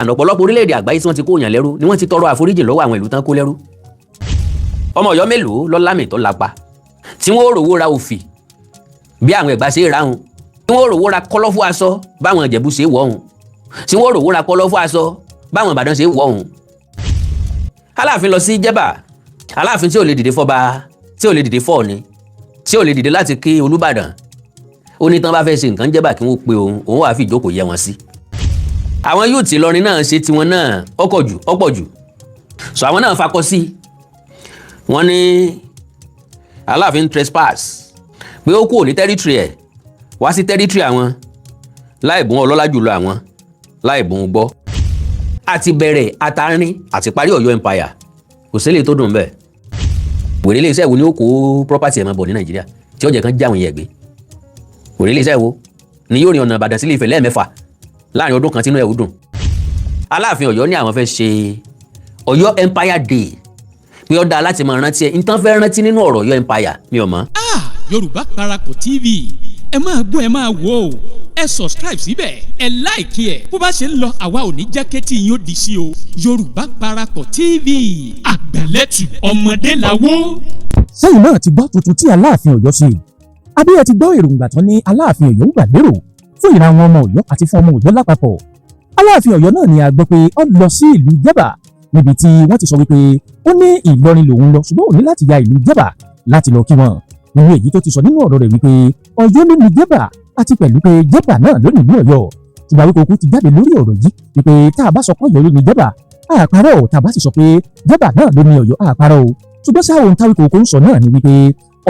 Ọ̀pọ̀lọpọ̀ orílẹ̀-èdè àgbáyé tí wọ́n ti kó yàn lẹ́rú ni wọ́n ti tọrọ àforíjì lọ́wọ́ àwọn ìlú tán kó lẹ́rú. Ọmọ Ọ̀yọ́ mélòó lọ́lámì tó lápa tí wọ́n rówó ra òfì bí àwọn Ẹ̀gbá ṣe ráhùn, tí wọ́n rówó ra kọ́lọ́fù aṣọ báwọn Ìjẹ̀bú ṣe wọ̀ ọ̀hún, tí wọ́n rówó ra kọ́lọ́fù aṣọ báwọn Ìbàdàn ṣe wọ̀ ọ̀hún? Aláàfin lọ sí Jẹ́bà. Aláàfin tí ò lè dìde fọ́ba, tí ò lè dìde fọ́ọ̀ni, tí ò lè dìde láti kí Olúbàdàn, ó ní tán bá fẹ́ ṣe nǹkan Jẹ́bà, kí wọ́n pe òun, òun wàá fi ìjókòó yẹ wọn sí. Àwọn yóò tí Ìlọrin náà ṣe tiwọn náà, ọkọ̀ jù ọ̀pọ̀ jù so àwọn náà fakọ sí. Wọ́n ní Aláàfin trespass, pé ó kúrò ní territory ẹ̀ wá sí territory àwọn láì bùn ọlọ́lá jùlọ àwọn, láì bùn gbọ́. Àti bẹ̀rẹ̀, àtàrin àti parí Ọ̀yọ́ empire, kò sílẹ̀ tó dùn bẹ́ẹ̀. Wèrè iléeṣẹ́ wo ni ó kó property ẹ̀ máa bọ̀ ní Nàìjíríà tí ó jẹ́ kán já àwọn yẹn gbé? Wèrè iléeṣẹ́ wo ni yóò rìn ọ̀nà Ìbàdàn sílé Ifẹ̀ lẹ́ẹ̀mẹ́fà láàrin ọdún kan tínú ẹ̀ ó dùn? Aláàfin Ọ̀yọ́ ní àwọn fẹ́ ṣe Ọ̀yọ́ Empire Day, pé ó dáa láti máa rántí ẹ̀. Nǹkan fẹ́ rántí nínú ọ̀rọ̀ Ọ̀yọ́ Empire, mi ò mọ̀. Ah, Yorùbá Parapọ̀ TV, ẹ máa gbọ́, ẹ máa wò ó. Ẹ subscribe síbẹ̀, ẹ like ẹ̀. Bó bá ṣe ń lọ, àwa ò ní jẹ́ kétí yín ó di sí o. Yorùbá Parapọ̀ TV, àgbàlẹ́tù ọmọdé làwọ́. Sẹ́yìn náà ti gbọ́ tuntun tí Aláàfin Ọ̀yọ́ ṣe, àbí ẹ ti gbọ́ èròǹgbà tán ní Aláàfin Ọ̀yọ́ ń gbà lérò fún ìran àwọn ọmọ Ọ̀yọ́ àti fún ọmọ Ọ̀yọ́ lápapọ̀? Aláàfin Ọ̀yọ́ náà ni a gbọ́ pé ó lọ sí ìlú Jẹ́bà, níbi tí wọ́n ti sọ wípé ó ní Ìlọrin lòun lọ, ṣùgbọ́n ò ní láti ya ìlú Jẹ́bà láti lọ kí wọn. Nínú èyí tó ti sọ nínú ọ̀rọ̀ rẹ̀ wípé Ọ̀yọ́ ló ní Jẹ́bà, àti pẹ̀lú pé Jẹ́bà náà ló ní ìlú Ọ̀yọ́. Ṣùgbọ́n Awíkókó ti jáde lórí ọ̀rọ̀ yìí wípé tá a bá sọ pé Ọ̀yọ́ ló ní Jẹ́bà, àparọ́ ò. Tá a bá sì sọ pé Jẹ́bà náà ló ní Ọ̀yọ́, àparọ́ o. Ṣùgbọ́n sáà, ohun táwíkókó ń sọ náà ni wípé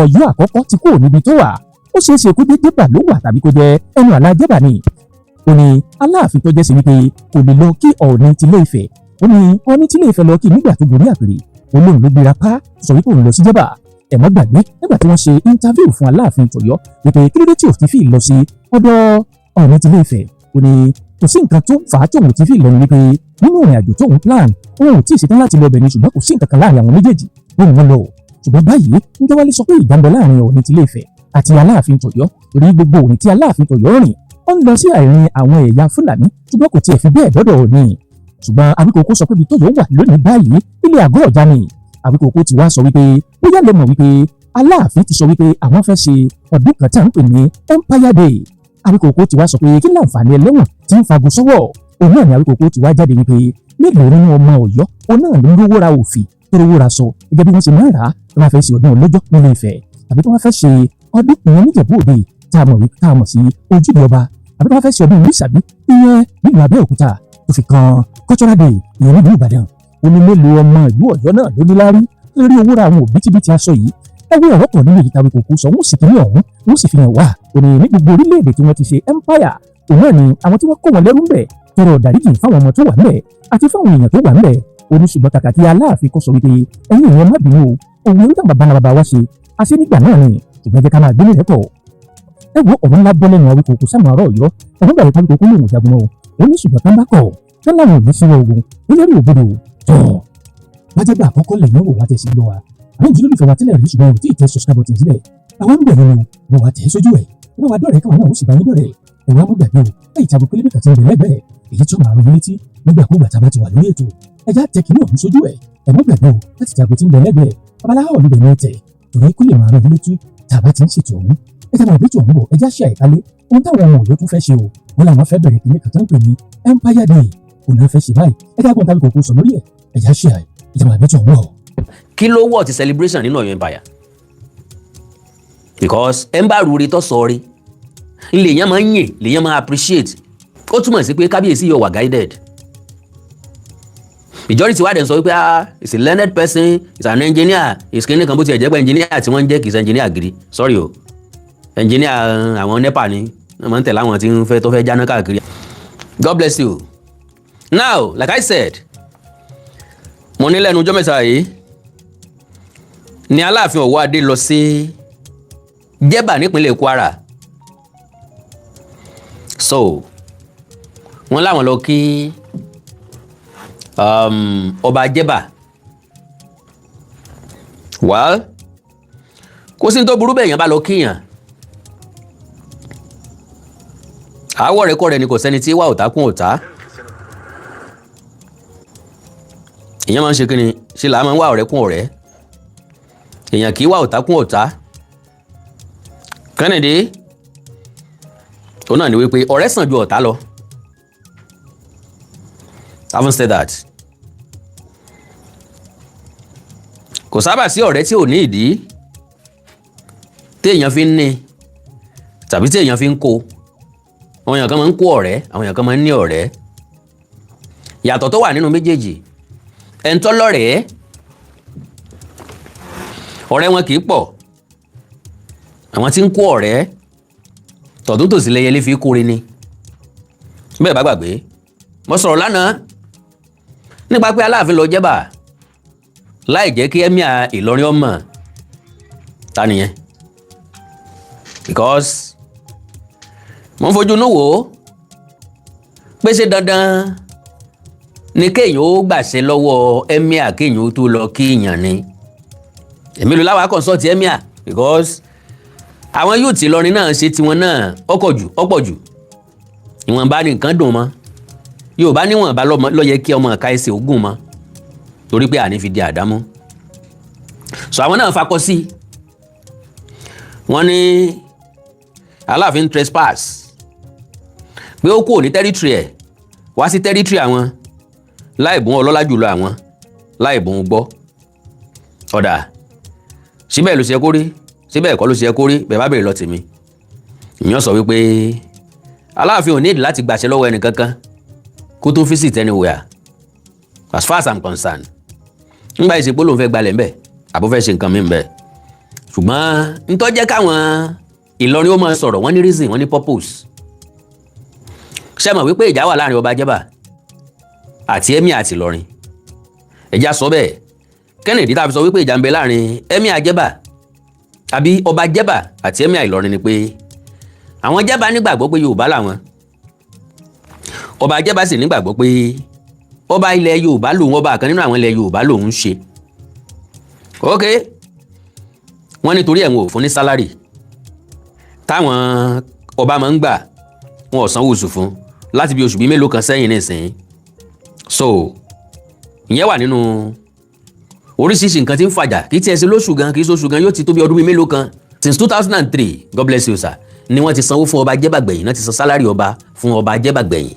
Ọ̀yọ́ àkọ́kọ́ ti kúrò níbi tó wà. Ó ṣeé ṣe kó jẹ́ Jẹ́bà ló wà tàbí kó jẹ́ ẹnu àlà Jẹ́bà ni. Ó ní Aláàfin tó jẹ́ sí wípé kò lè lọ kí Ọọ̀ni tilé Ifẹ̀, ó ní Ọọ̀ni tilé Ifẹ̀ lọ kí nígbà tó gorí àpèrè, olóhùn ló gbéra pa sọ wípé òun lọ sí Jẹ́bà. Ẹ má gbàgbé nígbà tí wọ́n ṣe interview fún Aláàfin tọ̀yọ́ wípé kí ló dé tí ò ti fi lọ sí ọ̀dọ̀ Ọọ̀ni tilé Ifẹ̀, ó ní kò sí nǹkan tó fà á tóun ti fi lọ ní wípé nínú ìrìn àjò tóun plan, òun ò tí ì ṣetán láti lọ bẹ̀ ni, ṣùgbọ́n kò sí nǹkan kan láàrin àwọn méjèèjì lóun wọn lọ. Ṣùgbọ́n báyìí, ń wálé sọ pé ìjà ń bẹ láàrin Ọọ̀ni tilé Ifẹ̀ àti Aláàfin tọ̀yọ́, torí gbogbo òrìn tí Aláàfin tọ̀yọ́ rìn, ó ń lọ sí àárín àwọn ẹ̀yà Fúlàní, ṣùgbọ́n kò tiẹ̀ fi bẹ́ẹ̀ dọ́dọ̀ Ọọ̀ni. Ṣùgbọ́n Awíkókó sọ pé ibi tọ́yọ́ wà lónìí báyìí, ilé àgọ́ ọ̀já ni. Awíkókó ti wá sọ wípé bóyá lè mọ̀ wípé Aláàfin ti sọ wípé àwọn fẹ́ ṣe ọdún kan tí à ń pè ní Empire Day. Awíkókó ti wá sọ pé kí láǹfààní ẹlẹ́wọ̀n tí ń fagun sọ́wọ́? Òun náà ni Awíkókó ti wá jáde wípé mélòó nínú ọmọ Ọ̀yọ́ òun náà ló ń rówó ra òfì, tó rówó ra sọ gẹ́gẹ́ bí wọ́n ṣe máa ń rà á tó máa fẹ́ ṣe ọdún ọlọ́jọ́ nílé Ifẹ̀, tàbí tó máa fẹ́ ṣe ọdún ìyẹn níjẹ̀bú Òde tá a mọ̀ wí tá a mọ̀ sí Ojúde Ọba, àbí tó máa fẹ́ ṣe ọdún Ìlísàbí ìyẹn nílùú Abẹ́òkúta, tó fi kan Cultural Day ìyẹn nílùú Ìbàdàn? Ó ní mélòó ọmọ ìlú Ọ̀yọ́ náà ló ní láárí lórí owó ra àwọn òbítíbitì aṣọ yìí? Ẹ wo, ọ̀rọ̀ pọ̀ nínú èyí tàbí kòkó sọ. Wọ́n sì kíní ọ̀hún, wọ́n sì fi hàn wá. Ó ní ní gbogbo orílẹ̀-èdè tí wọ́n ti ṣe empire, òun náà ni àwọn tí wọ́n kó wọn lẹ́rú ń bẹ̀ tọrọ ìdáríjì fáwọn ọmọ tó wà ńbẹ̀ àti fáwọn èèyàn tó wà ńbẹ̀. Ó ní ṣùgbọ́n kàkà kí Aláàfin kó sọ wípé ẹ̀yin èèyàn, má bínú o, òun ń tàn bàbá bàbá wa ṣe àṣẹ nígbà náà ni, ṣùgbọ́n jẹ́ ká máa gbé nílẹ̀ pọ̀. Ẹ wo, ọ̀rọ̀ ńlá bọ́ lẹ́nu Awíkókó sáwọn ará Ọ̀yọ́. Ẹ̀wọ́n gbàgbé Awíkókó lòun jagun náà. Ó ní ṣùgbọ́n tán bá kọ̀ tán láwọn ò ní síwọ́ ogun, ó lérí òbodò tọ̀. Wájẹ́ gbà àkọ́kọ́ lẹ́yìn wò wá tẹ̀sí gbọ́ wa, àwọn ìdílé olùfẹ́ wa tẹ́lẹ̀ rí, ṣùgbọ́n ò tí ì tẹ subscribe button síbẹ̀, àwọn ń bẹ̀ nínú wọ́n wá tẹ̀ sójú ẹ̀. Ẹ bá wa dọ̀rẹ́, káwọn náà ó sì bá yín dọ̀rẹ́. Ẹ wá mú gbàgbé o, lẹ́yìn tí aago pélébé kan ti ń bẹ lẹ́gbẹ̀ẹ́ èyí tí ó máa rán yín létí nígbàkúgbà tá a bá ti wà lórí ètò, ẹ já tẹ kìíní ọ̀hún sójú ẹ̀. Ẹ mọ́ gbàgbé o láti tẹ aago tí ń bẹ lẹ́gbẹ̀ẹ́ babaláwo olùbẹ̀ ní ẹ̀tẹ̀, torí kó lè máa rán yín létí tá a bá ti ń ṣètò ọ̀hún. Ẹ jẹ́ máa bí ètò ọ̀hún bọ̀. Ẹ já ṣe àìkálẹ̀ ohun táwọn ọmọ Ọ̀yọ́ tún fẹ́ ṣe o. Wọ́n làwọn fẹ́ bẹ̀rẹ̀ kìíní kan tó ń pè ní Empire Day, òun náà fẹ́ ṣe báyìí. Ẹ já gbọ́n tàbí kòkó sọ lórí ẹ̀. Ẹ já ṣe àì ẹ jẹ́ máa bí ètò ọ̀hún bọ̀. Kí ló wọ̀ ti celebration nínú Ọ̀yọ́ Empire? Because ẹ ń bá rúure tó sọ rí lèèyàn máa ń yìn, lèèyàn máa appreciate. Ó túmọ̀ sí pé kábíyèsí yóò wà guided. Majority wa dẹ̀ sọ wípé, ah, he's a learned person, he's an engineer, he's kíní kan. Bó tiẹ̀ jẹ́ pé engineer tí wọ́n ń jẹ́ kì í ṣe engineer gidi. Sorry o, engineer àwọn NEPA ni wọ́n máa ń tẹ̀lé àwọn tí ń fẹ́ tó fẹ́ jáná káàkiri. God bless you. Now, like I said, mo ní lẹ́nu ọjọ́ mẹ́ta yìí ni Aláàfin Ọ̀wọ́adé lọ sí Jẹ́bà nípínlẹ̀ Kwara. So wọ́n láwọn lọ kí ọba Jẹ́bà. Well, kò sí ní tó burú bẹ́ẹ̀ yẹn bá lọ kíyàn. Àwọ̀ rẹ̀ kọ́ rẹ̀ ni, kò sẹ́ni tí wà òtá kún òtá. Èèyàn máa ń ṣe kí ni ṣe là á máa ń wá ọ̀rẹ́ kún ọ̀rẹ́, èèyàn kì í wá ọ̀tá kún ọ̀tá. Kennedy tó náà ni wípé ọ̀rẹ́ sàn ju ọ̀tá lọ. Having said that, kò sábà sí ọ̀rẹ́ tí ò ní ìdí téèyàn fi ń ní tàbí téèyàn fi ń kó. Àwọn èèyàn kan máa ń kó ọ̀rẹ́, àwọn èèyàn kan máa ń ní ọ̀rẹ́. Yàtọ̀ tó wà nínú méjèèjì, ẹni tó lọ́rẹ̀ẹ́, ọ̀rẹ́ wọn kì í pọ̀. Àwọn tí ń kó ọ̀rẹ́, tọ̀tún tòsì lẹyẹlé fi kóre ni. Bẹ́ẹ̀ bá gbàgbé, mo sọ̀rọ̀ lánàá nípa pé Aláàfin lọ Jẹ́bà láì jẹ́ kí Emir Ìlọrin ọmọ ta nìyẹn, because mo ń fojú inú wò ó pé ṣé dandan ni kéèyàn ó gbàṣẹ lọ́wọ́ emir kéèyàn ó tó lọ kíyàn ni? Èmi ló láwàá consult emir, because àwọn yóò tí Ìlọrin náà ṣe tiwọn náà ọkọ̀ jù, ọ̀pọ̀ jù. Ìwọ̀nba ní nǹkan dùn mọ́. Yorùbá níwọ̀nba ló yẹ kí ọmọ ẹ̀ka ẹsẹ̀ ogún mọ́, torí pé àní fi di àdámú. So àwọn náà fakọ sí wọ́n ní Aláàfin trespass, pé ó kúrò ní territory ẹ̀ wá sí territory àwọn láì bùn ọlọ́lá jùlọ àwọn, láì bùn gbọ́. Ọ̀dà síbẹ̀ ló ṣe kó rí, síbẹ̀ ẹ̀kọ́ ló ṣe kó rí. Bẹ́ẹ̀ bá bèrè lọ tèmi, ìyẹn sọ wípé Aláàfin ò ní ìdí láti gbàṣẹ lọ́wọ́ ẹnì kankan kó tó visit anywhere, as far as I'm concerned. Ńgbà ìsìnkú lòun fẹ́ gbalẹ̀ ńbẹ̀ àbó fẹ́ ṣe nǹkan mi ńbẹ̀, ṣùgbọ́n ntọ́jẹ́ káwọn Ìlọrin ó máa sọ̀rọ̀, wọ́n ní reason, wọ́n ní purpose. Ṣé mọ̀ wípé ìjà wà láàrin ọba Jẹ́bà àti emir àti Ìlọrin? Ẹ̀já sọ bẹ́ẹ̀. Kennedy tá a fi sọ wípé ìjà ń bẹ láàrin emir Jẹ́bà àbí ọba Jẹ́bà àti emir Ìlọrin ni pé àwọn Jẹ́bà nígbàgbọ́ pé Yorùbá làwọn, ọba Jẹ́bà sì nígbàgbọ́ pé ọba ilẹ̀ Yorùbá lòun, ọba kan nínú àwọn ilẹ̀ Yorùbá lòun ń ṣe. Ok, wọ́n nítorí ẹ̀wọ̀n ò fún ní salary táwọn ọba máa ń gbà, wọn ò sanwó oṣù fún láti bí oṣù bíi mélòó kan sẹ́yìn nísìnyí. So ìyẹn wà nínú oríṣiríṣi nǹkan tí ń fàjà. Kì í tiẹ̀ ṣe lóṣù gan, kì í ṣoṣù gan, yóò ti tó bí ọdún bíi mélòó kan, since 2003, God bless you sir, ni wọ́n ti sanwó fún ọba Jẹ́bàgbẹ̀yìn náà, ti san salary ọba fún ọba Jẹ́bàgbẹ̀yìn.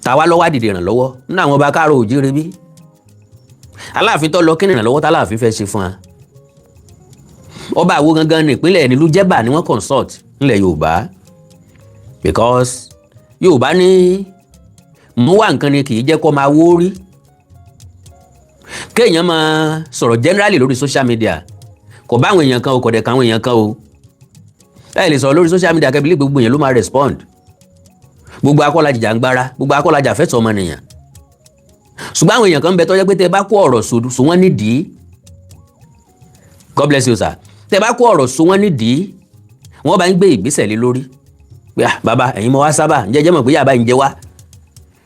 Tàwa lọ́wọ́ àdìdì ìrànlọ́wọ́ nínú àwọn ọba káàró òjíire bí Aláàfin tó lọ, kí ni ìrànlọ́wọ́ táláàfin fẹ́ ṣe fún wa? Ọba àwo gangan nípínlẹ̀ nílùú Jẹ́bà ni wọ́n consult nílẹ̀ Yorùbá, because Yorùbá ní mú wá nǹkan ni kì í jẹ́ kó máa wó rí. Kéèyàn máa sọ̀rọ̀ generally lórí social media, kò bá àwọn èèyàn kan o, kò dẹ̀ kan àwọn èèyàn kan o. Ẹ lè sọ̀rọ̀ lórí social media kẹ́bílẹ̀, gbogbo èèyàn ló máa respond. Gbogbo akọ́lá jìjàngbara, gbogbo akọ́lá jàfẹ́tọ̀ ọmọnìyàn, ṣùgbọ́n àwọn èèyàn kan ń bẹ tó jẹ́ pé tẹ́ bá kó ọ̀rọ̀ so wọ́n nídìí, God bless you sir, tẹ́ bá kó ọ̀rọ̀ so wọ́n nídìí, wọ́n bá ń gbé ìgbésẹ̀ lé lórí pé, "Ah, bàbá, ẹ̀yin mo wá sábà ǹjẹ́ jẹ́ mọ̀ pé yàrá ń jẹ wá."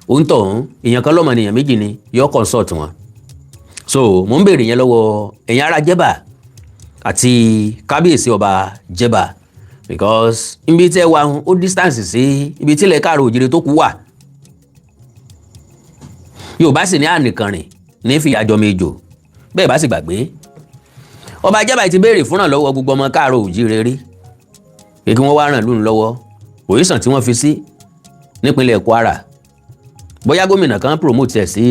Òun tọ̀ ń èèyàn kan lọ́mọnìyàn méjì ni yọ consult wọn. So mò ń béèrè yẹn lọ́wọ́ ẹ̀yin ará Jẹ́bà àti kábíyèsí ọba Jẹ́bà, because ibi tẹ́ wà ó distance sí ibi tí ilẹ̀ káàró òjìrè tó kù wà. Yorùbá sì ní ànìkànrìn ní fìyàjọ méjò. Bẹ́ẹ̀ bá sì gbàgbé, ọba Jẹ́bà ti béèrè fúnràn lọ́wọ́ gbogbo ọmọ káàró òjìrè rí pé kí wọ́n wá ràn lóun lọ́wọ́. Òyìṣàn tí wọ́n fi sí nípínlẹ̀ Kwara, bóyá gómìnà kan promote ẹ̀ sí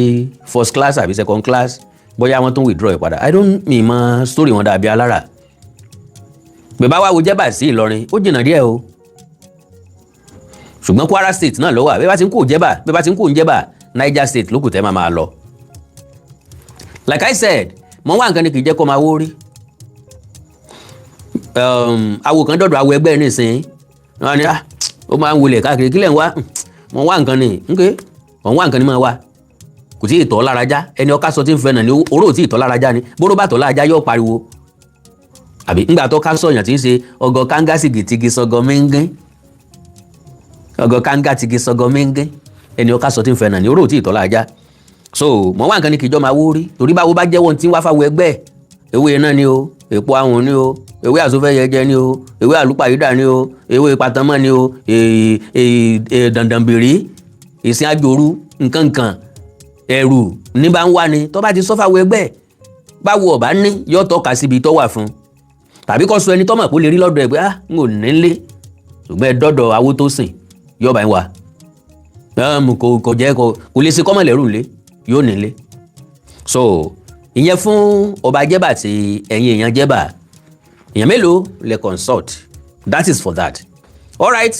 first class àbí second class, bóyá wọ́n tún withdraw ẹ̀ padà, I don't mi mọ story wọn dàbí alára. Bẹ́ẹ̀ bá wá wo Jẹ́bà sí Ìlọrin, ó jìnnà díẹ̀ o, ṣùgbọ́n Kwara State náà ló wà. Bẹ́ẹ̀ bá ti ń kó Jẹ́bà, bẹ́ẹ̀ bá ti ń kó Jẹ́bà, Niger State ló kù tẹ́ máa máa lọ. Like I said, mo wá nǹkan ni kì í jẹ́ kó máa wó rí. Awo kan dọ̀dọ̀ awo ẹgbẹ́ nísìnyí, wọn ni, "Ah, ó máa ń wọlé káàkiri, kílẹ̀ ń wá?" "Mo wá nǹkan ni." "Nke òun wá nǹkan ni máa wá, kò tí ì tọ́ lára já. Ẹni ọká sọ tí ń fẹ́ nà ní oró ò tí ì tọ́ lára já ni. Bóró bá tọ́ lára já, yóò pariwo." Àbí ńgbà tó ká sọ̀yàn tí ń ṣe ọgọ kánga sìgìtìgì sọgọ mẹ́ngẹ́, ọgọ kánga tìgì sọgọ mẹ́ngẹ́, ẹni ọká sọ tí ń fẹ́ nà ní oró ò tí ì tọ́ lára já. So mọ̀ wá nǹkan ni kì í jọ́ máa wó rí, torí báwo bá jẹ́wọ́ tí ń wá fáwọn ẹgbẹ́, ewé náà ni o, èpo ahùn ni o, ewé àsọfẹ́yẹjẹ ni o, ewé àlùpàyídà ni o, ewé patamọ́ ni o, dàndànbèrè, ìsìn àjòrú, nkankan. Ẹ̀rù ní bá ń wá ni tó bá ti sọ́fà wọ ẹgbẹ́ báwo ọ̀bá ní yóò tọ́ka síbi tó wà fún, tàbí kó sọ ẹni tọ́mọ̀ kó lè rí lọ́dọ̀ ẹ̀ pé, "Ah, n ò ní lé, ṣùgbọ́n ẹ dọ́dọ̀ awó tó sìn, yóò bá ń wà." Kò jẹ́ kò lè ṣe kọ́mọ̀ lẹ́rù ńlé, yóò nílé. So ìyẹn fún ọba Jẹ́bà àti ẹ̀yin èèyàn Jẹ́bà, èèyàn mélòó lè consult? That is for that. Alright,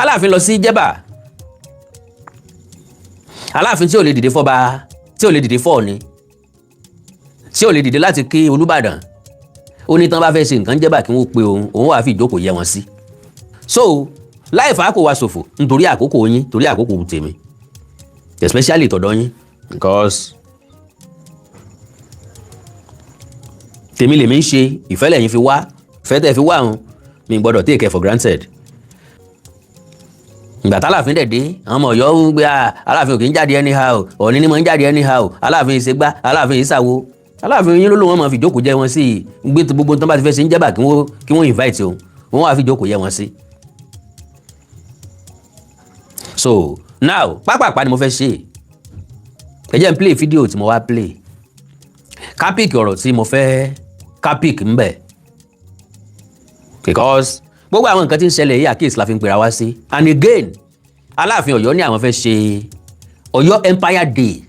Aláàfin lọ sí Jẹ́bà. Aláàfin tí ò lè dìde fọba, tí ò lè dìde fọ́ọ̀ni, tí ò lè dìde láti kí Olúbàdàn, ó ní tán bá fẹ́ ṣe nǹkan Jẹ́bà, kí wọ́n pe òun, òun wàá fi ìjókòó yẹ wọn sí. So láì fà á kó wa ṣòfò nítorí àkókò yín, torí àkókò tèmi, especially tọ̀dọ̀ yín, because tèmi lèmi ń ṣe, ìfẹ́ lẹ́yìn fi wá, ìfẹ́ tẹ́ fi wá òun mi gbọ́dọ̀ take it for granted. Ìgbà tálàfin dẹ̀ dé, àwọn ọmọ Ọ̀yọ́ ń gbé Aláàfin ò kì í jáde anyhow, Ọ̀ọ̀ni ni mo ń jáde anyhow, Aláàfin ìṣègbà, Aláàfin ìṣàwo. Aláàfin yín ló ló wọn máa fi ìjókòó jẹ wọn sí i, gbé gbogbo tó bá ti fẹ́ ṣe ń jẹ́bà, kí wọ́n invite òun, wọ́n wá fi ìjókòó yẹ wọn sí. So now, pápápá ni mo fẹ́ ṣe. Ẹ jẹ́ n play fídíò tí mo wá play, ká pick ọ̀rọ̀ tí mo fẹ́ ká pick ń bẹ̀, because gbogbo àwọn nǹkan tí ń ṣẹlẹ̀ yìí, àkíyèsí la fi ń pera wá sí. And again, Aláàfin Ọ̀yọ́ ní àwọn fẹ́ ṣe Ọ̀yọ́ Empire Day,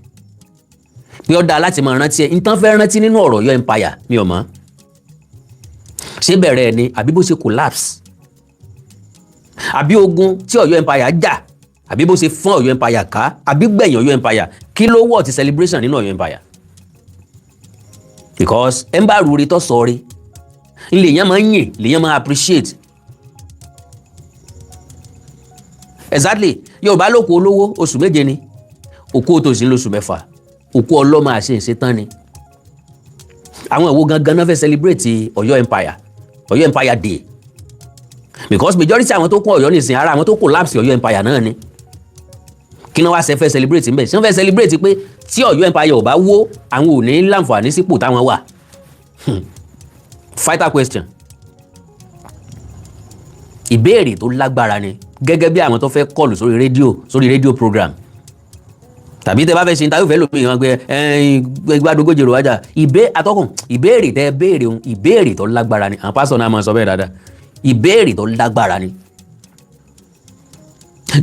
pé ó dáa láti máa rántí ẹ. Nǹkan fẹ́ rántí nínú ọ̀rọ̀ Ọ̀yọ́ Empire, mi ò mọ̀ ṣé bẹ̀rẹ̀ ẹ̀ ni, àbí bó ṣe collapse, àbí ogun tí Ọ̀yọ́ Empire jà, àbí bó ṣe fọ́n Ọ̀yọ́ Empire ká, àbí gbẹ̀yìn Ọ̀yọ́ Empire. Kí ló wọ̀ ti celebration nínú Ọ̀yọ́ Empire? Because ẹ̀ ń bá rúure tó sọ rí lèèyàn máa ń yìn, lèèyàn máa appreciate. Exactly. Yorùbá ló kú olówó oṣù 7 ni, òkú òtòṣì ń lóṣù 6, òkú ọlọ́mọ àṣeyìnṣe tán ni. Àwọn ìwo gangan náà fẹ́ celebrate Ọ̀yọ́ Empire, Ọ̀yọ́ Empire Day? Because majority àwọn tó kún Ọ̀yọ́ nìsín, ara àwọn tó collapse Ọ̀yọ́ Empire náà ni. Kí ni wọ́n wá ṣe fẹ́ celebrate ńbẹ̀? Ṣé wọ́n fẹ́ celebrate pé tí Ọ̀yọ́ Empire ò bá wó, àwọn ò ní láǹfààní sípò táwọn wà? Fighter question, ìbéèrè tó lágbára ni. Gẹ́gẹ́ bí àwọn tó fẹ́ call sórí rédíò program, tàbí tẹ bá fẹ́ ṣe interview fẹ́ lómi wọn pé gbàdógójì rò wájà ìbé atọ́kùn, ìbéèrè tẹ béèrè òun, ìbéèrè tó lágbára ni. Àwọn pásítọ̀ náà máa sọ bẹ́ẹ̀ dáadáa, ìbéèrè tó lágbára ni.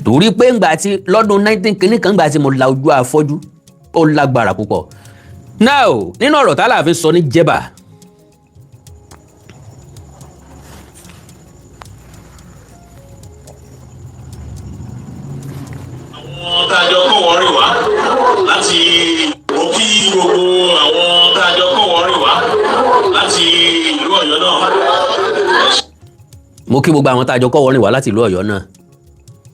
Torí pé ńgbà tí lọ́dún 19 kìíní kan, ńgbà tí mo la ojú afọ́jú, ó lágbára púpọ̀. Now, nínú ọ̀rọ̀ tá Aláàfin sọ ní Jẹ́bà, Àwọn tá a jọ kọ́ wọ́n rìn wá láti, mo kí gbogbo àwọn tá a jọ kọ́ wọ́n rìn wá láti ìlú Ọ̀yọ́ náà. Mo kí gbogbo àwọn tá a jọ kọ́ wọ́n rìn wá láti ìlú Ọ̀yọ́ náà.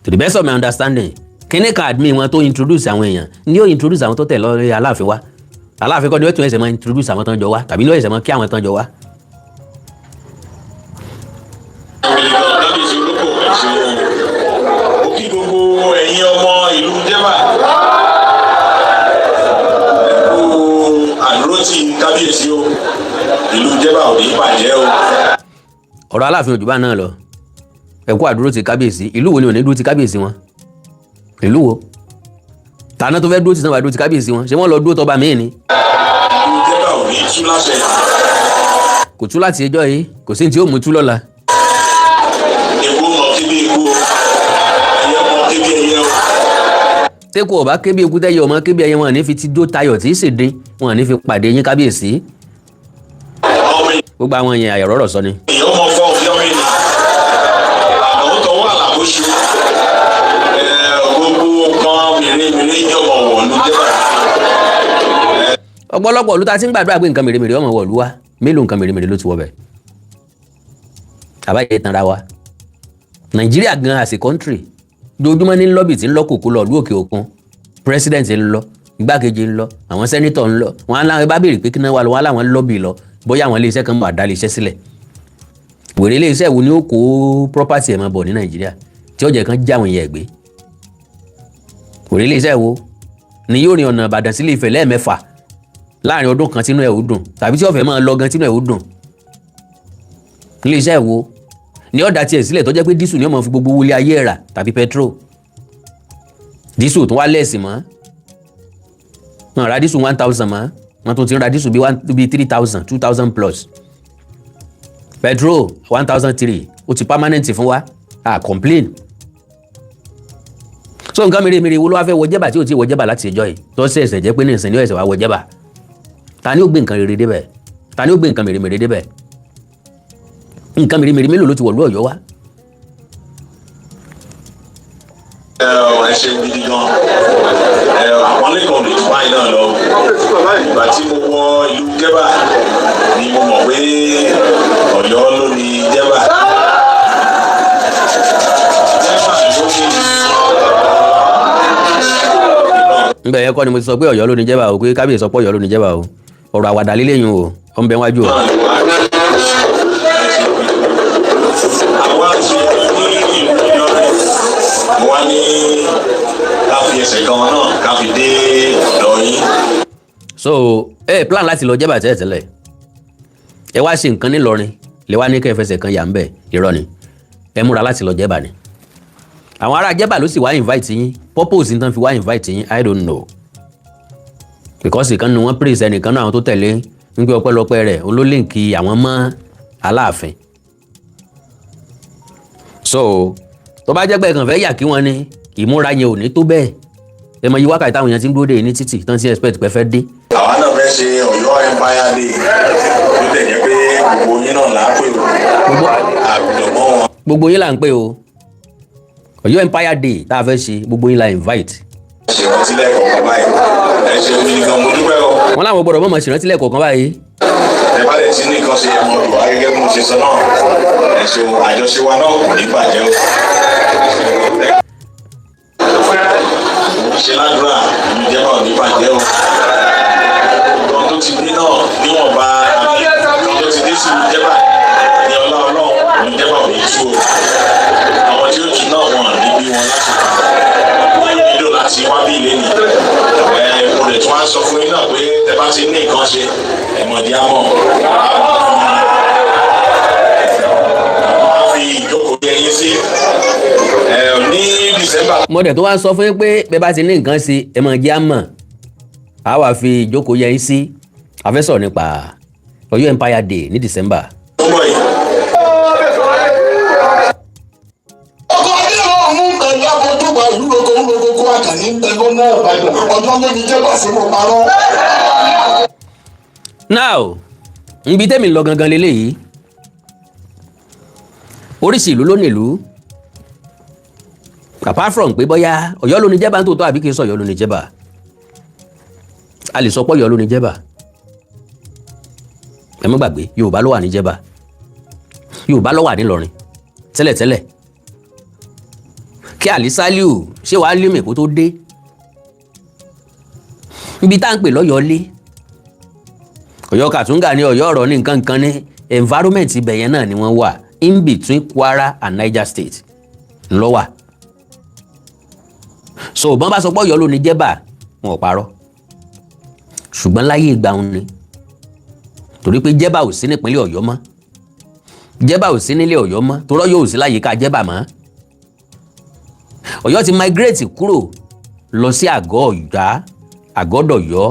To the best of my understanding, kíní kan admin wọn tó introduce àwọn èèyàn ní yóò introduce àwọn tó tẹ̀ lọ́rẹ́ Aláàfin wá. Aláàfin kọ́ ni ó tún ẹsẹ̀ máa introduce àwọn tán jọ wá, tàbí ní ó ẹsẹ̀ máa kí àwọn tán jọ wá. Kábíyèsí olóko, ẹ ṣeun. Mo kí gbogbo ẹ̀yin ọmọ ìlú Jẹ́bà, ẹ kú àdúrótì kábíyèsí o. Ìlú Jẹ́bà ò ní bàjẹ́ o. Ọ̀rọ̀ Aláàfin òjùbá náà lọ. Ẹ kú àdúró ti kábíyèsí. Ìlú wo ni ò ní dúró ti kábíyèsí wọn? Ìlú wo tàná tó fẹ́ dúró ti sanwó àdúró ti kábíyèsí wọn? Ṣé wọ́n lọ dúró tọba míì ni? Ìlú Jẹ́bà ò ní tú láṣẹ. Kò tú láti ẹjọ́ yìí, kò sí ní tí ó mú tú lọ́la. Eku mọ kébí eku o, ẹyẹ mọ kébí ẹyẹ o. Tẹ́kù ọ̀bá kébí eku, tẹ́yẹ ọmọ kébí ẹyẹ, wọn ní fi ti dó tayọ̀ tí í sì dín, wọn ní fi pàdé yín, kábíyèsí. Ọmọ Gbogbo àwọn yẹn, àyọ̀rọ̀rọ̀ sọ ni. èèyàn mọ fọ òfin ọmọ ènìyàn àwọn tọwọ́ àlàbóṣu ẹ, gbogbo kan mèremère jọmọ wọ̀lú Jẹ́bà. Ọ̀pọ̀lọpọ̀ ìlú ta ti ń gbàdúrà pé nǹkan mèremère ọmọ wọ̀lú wa, mélòó nǹkan mèremère ló ti wọ bẹ̀? Àbáyé tanra wa. Nàìjíríà gan as a country, dojúmọ́ ní lobby tí ń lọ kòkó lọ ìlú òkè òkun. President ń lọ, igbákejì ń lọ, àwọn senator ń lọ. Wọn á láwọn bá béèrè pé kí náà wà lọ, wọn á láwọn lobby lọ, bóyá àwọn iléeṣẹ́ kan máa dá iléeṣẹ́ sílẹ̀. Wèrè iléeṣẹ́ wo ni ó kó property ẹ̀ máa bọ̀ ní Nàìjíríà tí ó jẹ́ kan já àwọn èèyàn gbé? Wèrè iléeṣẹ́ wo ni yóò rin ọ̀nà Ìbàdàn sílé Ifẹ̀ lẹ́ẹ̀mẹ́fà láàrin ọdún kan tínú ẹ̀ ó dùn, tàbí tí ó fẹ́ máa lọ gan tínú ẹ̀ ó dùn? Iléeṣẹ́ wo ni ó dá tiẹ̀ sílẹ̀ tó jẹ́ pé diesel ni ó máa fi gbogbo wọlé ayé rà, tàbí petrol? Diesel tó wá lẹ́ẹ̀sì mọ́. Wọn ra diesel 1,000 mọ́, wọ́n tún ti ń ra diesel bíi one, bíi 3,000, 2,000 plus. Petrol 1,300, ó ti permanent fún wa, a complain. So nǹkan mèremère wo ló wá fẹ́ wọ Jẹ́bà tí ò tí wọ Jẹ́bà láti ìjọ yìí, tó ṣẹ̀ṣẹ̀ jẹ́ pé ní ìsìn ní ẹ̀sẹ̀ wá wọ Jẹ́bà? Ta ni ó gbé nǹkan rere débẹ̀? Ta ni ó gbé nǹkan mèremère débẹ̀? Nǹkan mèremère mélòó ló ti wọ̀lú Ọ̀yọ́ wá? Ẹ ṣe gidi gan. Ẹ àpọ́nlé kan lè tún báyìí náà lọ. Ìgbà tí mo wọ ìlú Jẹ́bà ni mo mọ̀ pé Ọ̀yọ́ ló ní Jẹ́bà. Jẹ́bà ló ní. Nbẹ yẹn kọ́ ni mo ti sọ pé Ọ̀yọ́ ló ní Jẹ́bà o, pé kábíyèsí sọ pé Ọ̀yọ́ ló ní Jẹ́bà o. Ọ̀rọ̀ àwàdà lílé yín o, ọ̀ ń bẹ wájú o. Náà ló wá. Àwa ti ní ìlú Ìlọrin, mo wá ní ká fi ẹsẹ̀ kan náà ká fi dé ọ̀dọ̀ yín. So ẹ plan láti lọ Jẹ́bà tẹ́lẹ̀ tẹ́lẹ̀, ẹ wá ṣe nǹkan nílọrin, lè wá ní kẹ́ ẹ fẹsẹ̀ kan yà ń bẹ̀. Irọ́ ni. Ẹ múra láti lọ Jẹ́bà ni. Àwọn ará Jẹ́bà ló sì wá invite yín. Purpose ní tán fi wá invite yín, I don't know, because ìkan nu wọn praise ẹnìkan náà, àwọn tó tẹ̀lé ń gbé ọpẹ́lọpẹ́ rẹ̀ olólìǹkì àwọn mọ́ Aláàfin. So tó bá jẹ́ pé ẹ̀kàn fẹ́ yà kí wọ́n ní, ìmúra yẹn ò ní tó bẹ́ẹ̀. Ẹ mọ iye wákàtí táwọn èèyàn ti ń dúró dè ní títì tán sí expect pé fẹ́ dé. Àwa náà fẹ́ ṣe Ọ̀yọ́ Empire Day, tó tẹ̀ jẹ́ pé gbogbo yín náà là á pè o, àgùdọ̀ mọ́ wọn. Gbogbo yín là ń pè o. Ọ̀yọ́ Empire Day tá a fẹ́ ṣe, gbogbo yín la invite. Ṣèrántí lẹ́ẹ̀kọ̀ọ̀kan báyìí. Ẹ ṣe gidi gan, mo dúpẹ́ o. Wọn làwọn gbọ́dọ̀ mọ̀mọ́ ṣèrántí lẹ́ẹ̀kọ̀ọ̀kan báyìí. Ẹ bá lè ti ní nǹkan ṣe, ẹ mọ̀ lù wá gẹ́gẹ́ bí mo ṣe sọ náà. Ẹ ṣeun, àjọṣe wa náà kò ní bàjẹ́ o. Ṣe ládùúrà, ìlú Jẹ́bà ò ní bàjẹ́ o. Nǹkan tó ti dé náà níwọ̀nba, nǹkan tó ti dé sí ìlú Jẹ́bà ní ọlá Ọlọ́run, ìlú Jẹ́bà ò ní tú o. Àwọn tí ó tù náà, wọn ní bí wọn láti nílò láti wá bí ilé ni. Ẹ mo lè tún wá sọ fún yín náà pé tẹ bá ti ní nǹkan ṣe, ẹ mọ̀ di àmọ́ wọ́n fi ìjókòó yẹ yín sí ẹ ní December. Mo dẹ̀ tó wá sọ fún yín pé bẹ́ẹ̀ bá ti ní nǹkan ṣe, ẹ mọ̀ jẹ́ àmọ̀, a wà fi ìjókòó yẹ yín sí. A fẹ́ sọ̀rọ̀ nípa Ọ̀yọ́ Empire Day ní December. Tó ń bọ̀ yìí. Ọkọ adéwọ̀ ọ̀hún pẹ̀lú akọ́jọba ìlú roko ńlọkọ kó àkànní ń bẹ lọ́nà Ìbàdàn ọjọ́ lónìí jẹ́ bá sí mo parọ́. Now, nbi tẹ́mi lọ gangan leléyìí, oríṣi ìlú ló nílùú. Apart from pé bóyá Ọ̀yọ́ ló ní Jẹ́bà ń tòótọ́ àbí kì í sọ Ọ̀yọ́ ló ní Jẹ́bà, a lè sọ pé Ọ̀yọ́ ló ní Jẹ́bà. Ẹ má gbàgbé, Yorùbá ló wà ní Jẹ́bà, Yorùbá ló wà nílọrin tẹ́lẹ̀tẹ́lẹ̀ kí Àlí Sálíù ṣé wàá lé mèkó tó dé ibi tá à ń pè lọ́yọ̀ọ́ lé Ọ̀yọ́ Kàtúngà ní Ọ̀yọ́ ọ̀rọ̀ ní nǹkan nǹkan ní environment ibẹ̀ yẹn náà ni wọ́n wà, in between Kwara and Niger State ńlọ wà. So bọ́n bá sọ pé Ọ̀yọ́ ló ní Jẹ́bà, wọn ò parọ́. Ṣùgbọ́n láyé ìgbà òun ni, torí pé Jẹ́bà ò sí nípínlẹ̀ Ọ̀yọ́ mọ́, Jẹ́bà ò sí nílé Ọ̀yọ́ mọ́, torọ́ yóò sí láyìíká Jẹ́bà mọ́. Ọ̀yọ́ ti migrate kúrò lọ sí àgọ́ Ọ̀yá, àgọ́dọ̀yọ́.